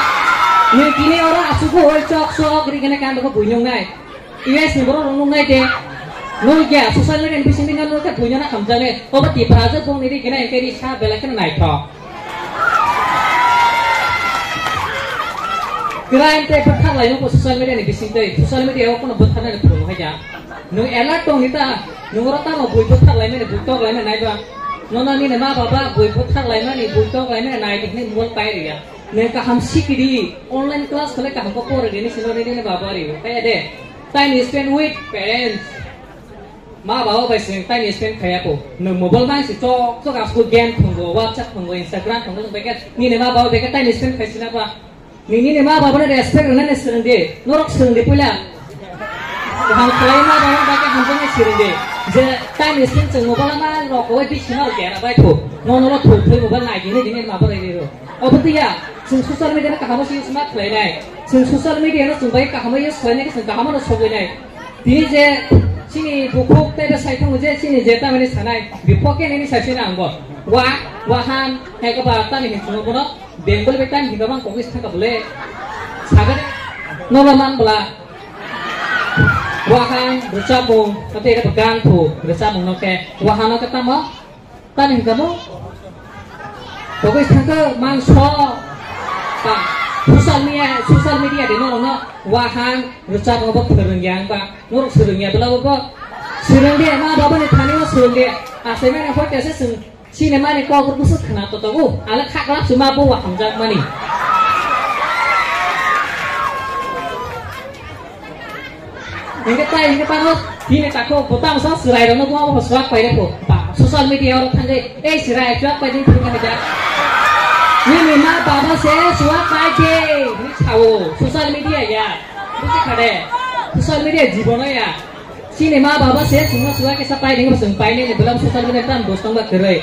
Nwng tini oro asuk bo oi chok chok ri gini kam bo buinung nai. U S ni borok rok nung nai de. Nung ya social media ni bising twi nung khe buino na khamjak ne. Obo twi prajwk bung ni ri gini khe ri sa belai khe naithok. Crime tei bwthak laimung bo social media ni bising tei, social media o kono bwthaknani phuru hai ya. Nwng alert tong ni ta, nwng oro tamo bui bwthak laimani, bui tok laimani nai ba. Nono nini ma baba bui bwthak laimani, bui tok laimani nai di hwnwi mobile pai ri ya. Nwng kaham sikiri, online class khlai kaham khe pori rini sino rini ni baba ri. Kaya de, time spend with parents. Ma baba bai swng time spend khaya ko. Nwng mobile bai si chok chok asuk game thwngo, WhatsApp thwngo, Instagram thwngo, nwng bai khe nini ma baba bai khe time spend khai sina ba. Nini ni ma baba no respect rwna ni swrwng di, norok swrwng di puila. Kaham khlai ma baba bai khe hamjaknai swrwng di. Je time spend chwng mobile ma rok kowai bisi ma rok gera bai tho. Nono tho thwi mobile nai di ni dini ma baba ri ro. Obo twi ya, chwng social media no kaham se use ma khlai nai. Chwng social media no chwng bai kaham use khlai nai, chwng kaham no sogwi nai. Tini je chini bukhuk tei bwsai thango je chini je tamani sanai, bipok khe nini sai sina ang bo. Wa, wahan, hai khe ba tani hin chwng bono, Bengali bai tani hin ba mang kogis thangka bole. Sagari, nono mang bla. Wahan, rwchapmung, tei khe ba gang phu, rwchapmung no khe, wahan no khe tamo, Tani hingka mo? Togwi thangkhe mangso. Ba, social media, social media de norokno wahan rwchapmung bo phwrwngya wngba. Norok swrwngya bwla bo. Swrwng de, ma baba ni thani o swrwng de. Achaimani hor kaisa chwng chini mani kok rwgwswk khna to togo. Ale khaklap se ma bo wahamjak mani. Hingke tai, hingke tamo, bini tako, botang sa, chwrai rokno bo swak pai rokho. Ba, social media oro thangwi, "Ei, chwrai, swak pai di," thwngkha khe jak. Nini ma baba se swak pai de, hinwi sao, social media ya. Buji kha de, social media jibono ya. Chini ma baba se chwngno swak kisa pai di, chwng pai nini, bwlam social media tam bwskango kwrwi.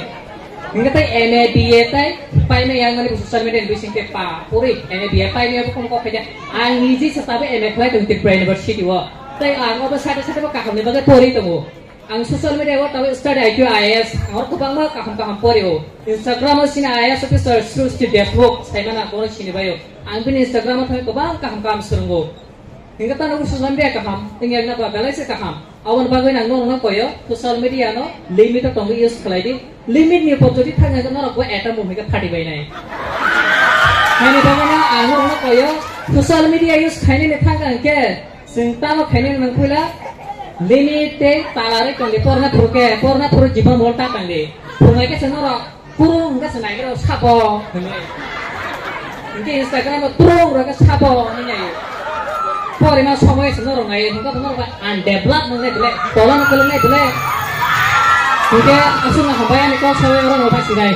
Hingke tai M A B A tai paimai yang mani social media ni bising te pa puri M A B A paimai abo kono kok khaida. Ang niji se tabe M A khlai tong Tripura University o. Tai ang obo sade sade bo kaham ni bagwi pori tongo. Ang social media o tabe study I Q I A S ang kwbangma kaham kaham pori o. Instagram o sini I A S officer Srushti Deshmukh saimana kono sini bayo. Ang bini Instagram o thangwi kwbang kaham kaham swrwngo. Hingke tano social media kaham, wngya na ba belai se kaham. Aboni bagwi nang norokno koyo, social media no limit o tongwi use khlai di. Limit ni upor jodi thang hingke norok bo atom bomb hingke phati bai nai. Haini bagwi no ang norokno koyo, social media use khainani thang hingke chwng tamo khainani nang puila limit tei tala rwi tong di, porna phuru khe, porna phuru jibon mol ta tang di. Phungai khe se norok Kurung hingke se naigra sabo hinwi. Hingke Instagram o kurung rok sabo hinwi nai. Porima somoi se norok nai hingke norok undevelop nang nai bile, tola no kolok nai bile. Hingke aswk no hambai ani kok sawi oro no bai sinai.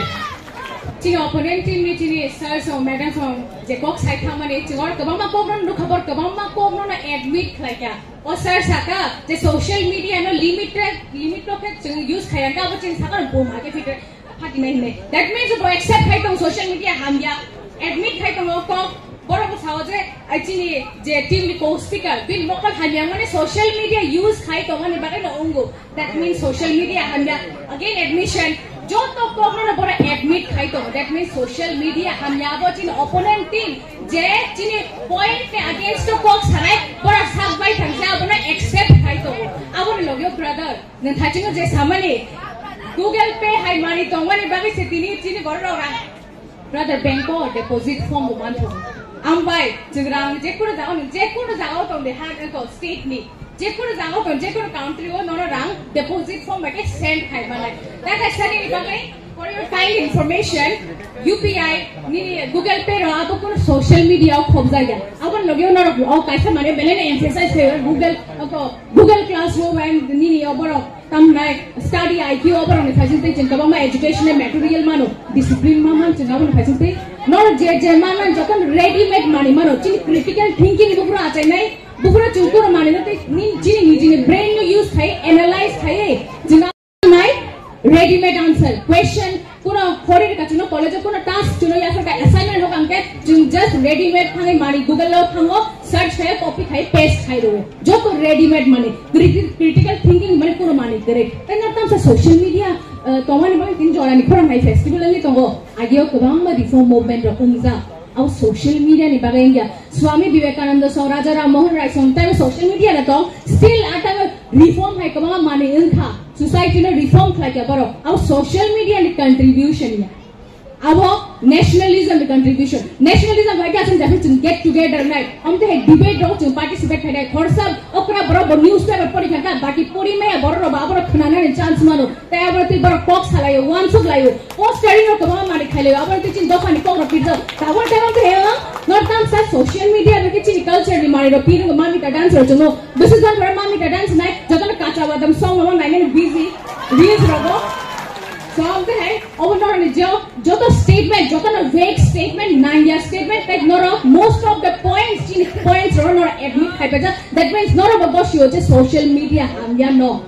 Chini opponent team ni chini sir song, madam song je kok sai thangmani chwng oro kwbangma kok no nukha, bor kwbangma kok no admit khlai kha. O sir saka je social media no limited, limit rok khe chwng use khaiya, abo chini saka no buma khe fitwe. Phatinai hinwi. That means bo accept khai tong social media hamya. Admit khai tong o kok. Borok bo sao je, ai chini je team ni co-speaker, bini mokol hamya mane social media use khai tong ani bagwi no wngo. That means social media hamya. Again admission. Joto kok no bora admit khai tong. That means social media hamya abo chini opponent team je chini point ni against o kok sanai bora sak bai thangsa abono accept khai tong. Aboni logyo brother. Nwng thachingo je samani Google Pay hai mani tongmani bagwi se tini chini borok rok rang. Brother, bank o deposit form bo manthogo. Ambai chwng rang jekunu jaga ni, jekunu jaga o tong de ha ko state ni, jekunu jaga o tong, jekunu country o nono rang deposit form bai khe send khai manai. Tata sani ni bagwi For your kind information, U P I nini Google Pay rok abo kuno social media o khobjak ya. Aboni loge o norok o kaisa mane belai no emphasize khayo Google, ako Google Classroom and nini o borok tamnai study I Q o borok ni phaising tei chwng kwbangma educational material mano, discipline ma man chwng aboni phaising tei norok je je man man jokhon ready made manwi mano, chini critical thinking buphuru achainai, buphuru chwng kuro manwi no tei nini chini nijini brain no use khai analyze khai chwng nai ready made answer question, kuno khori rwkha chwngno college o kuno task chwngno yapharkha assignment hokha hwnkhe chwng just ready made thangwi mani Google o thango search khai copy khai paste khai rwo joto ready made mani criti- critical thinking mani kuno mani kwrwi tei no tamsa social media tongmani bagwi tini jorani khorang hai festival wngwi tongo ageo kwbangma reform movement rok wngjak. Abo social media ni bagwi wngya. Swami Vivekananda song, Raja Ram Mohan Roy song, taibo social media no tong. Still atang reform hai kwbangma manwi wngkha. Society no reform khlai kha borok. Abo social media ni contribution ya. Abo nationalism ni contribution. Nationalism hai khe aswk jefru chwng get together nai. Amte hai debate rok chwng participate khai nai. Khorsa okra borok bo newspaper pori kha kha, baki pori maya borok rok ba aborok khwnanani chance mano. Tai aborok twi borok kok salaio, wansuk laio. Postering rok kwbangma manwi khailaio. Aborok twi chini dophani kok rok pirjak. Tabor tabor khe heo, north tamsa social media bai khe chini culture ni manwi rok pirwngo, mamita dance rok chwngno. Bwswk jan borok mamita dance nai, jotono kacha badam song rok nainani busy, reels rogo. So, amte hai, obo norokni jo, joto statement, jotono vague statement, nangya statement, tai norok most of the points, chini points rok norok admit khai paijak. That means norok bo bosio je social media hamya no.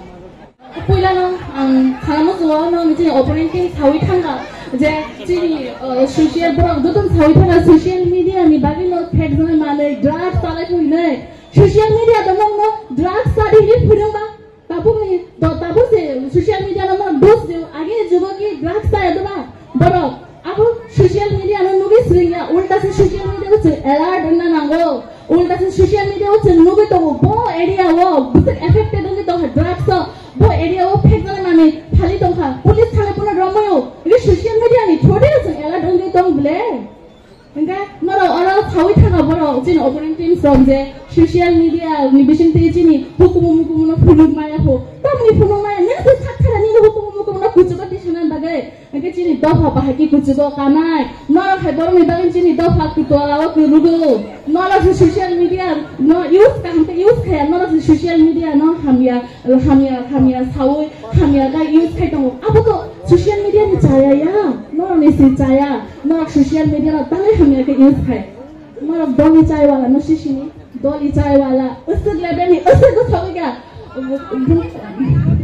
Puilano ang salamo suo no chini opponent team sawi thanga je chini, uh, social borok joto sawi thanga social media ni bagwi no thek jani manwi drugs salai thwinai. Social media to nokno drugs sadi hinwi phwrwngba. Tabuk ni, do, tabuk se social media no mano dos de, age jugo ki drugs ta edo ba. Borok, abo social media no nugwi swrwngya, ulta se social media o chwng alert wngna nango. Ulta se social media o chwng nugwi tongo, bo area o bwswk affected wngwi tongkha drugs o, bo area o phekjak nani phali tongkha. Police thangwi bono romwi o, ri social media ni through de chwng alert wngwi tong ble. Hingke norok oro sawi thanga borok chini opponent teams rok je social media ni bisingtwi chini hukumu mukumu no phunuk maya ho. Tamni phunuk maya nini se sak thara nini hukumu mukumu no kuchugo tisana bagwi. Hingke chini dopha bahai ki kuchugo kanai. Norok hai borok ni bagwi chini dopha kutola o kurugo. Norok se social media no use kaham ke use khaya. Norok se social media no hamya. Hamya, hamya sawi, hamya khe use khai tongo. Abo to social media ni chaya ya, norok ni si chaya, norok social media no tangwi hamya khe use khai. Norok dol ni chai wala no sisini, dol ni chai wala, usuk level ni, usuk go sawi ga.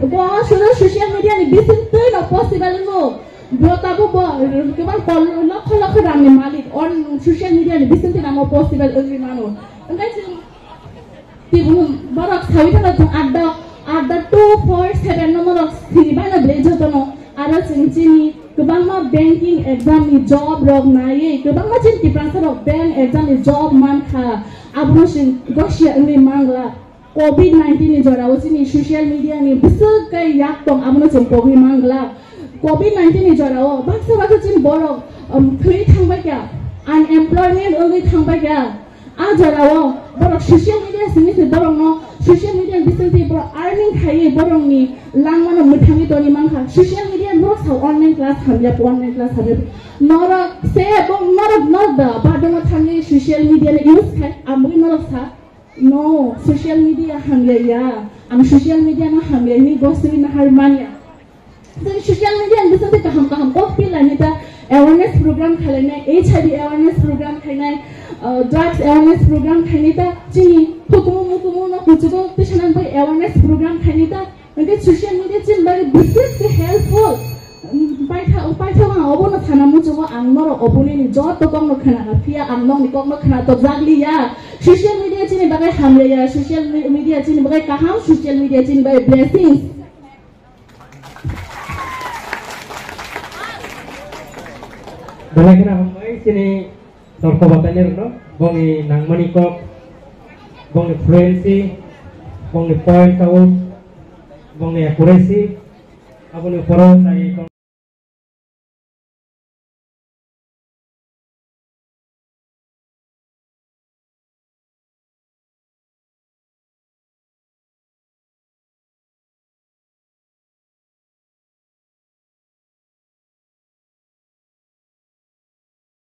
Bo suru social media ni bising twi no possible no. Bo tabo bo, kebang kol lokho lokho rang ni malik, on social media ni bising twi namo possible wngwi mano. Engkai chwng Tibun borok sawi thangna chwng adda, adda two four seven no borok sini baino belai jotono. Aro chwng chini kwbangma banking exam ni job rok naiwi kwbangma chini Tiprasa rok bank exam ni job mankha. Abono chwng gosia wngwi mangla. Covid nineteen ni jorao chini social media ni bwswk khe yak tong abono chwng pogwi mangla. Covid nineteen ni jorao baksa baksa chini borok, um, thwi thangbai kha, unemployment wngwi thangbai kha. A jorao borok social media simi se borokno social media ni bisingtwi borok earning khaiwi borokni langmano mwthangwi toni mankha. Social media borok sa online class hamya, online class hamya. Norok se bo norok norok da badongo thangwi social media ni use khai amwi norok sa no social media hamya ya. Ang social media no hamya ni gosri nahar manya. Chwng social media ni bisingtwi kaham kaham kok phi lainai ta awareness program khlainai, H I V awareness program khlainai, uh, drugs awareness program khlainai ta chini hukumu mukumu no kuchugo tisanani bai awareness program khlainai ta. Hingke social media chini bai bisingtwi helpful. Paitha paitha ang obono sana muchungo ang norok oboni ni joto kok no khna phiya ang nokni kok no khna to jagli ya. Social media chini bai hamya ya, social me-, media chini bai kaham, social media chini bai blessings. Belai kheno hambai chini torko bataini rokno, bongni nangmani kok, bongni fluency, bongni point out, bongni accuracy, aboni poro tai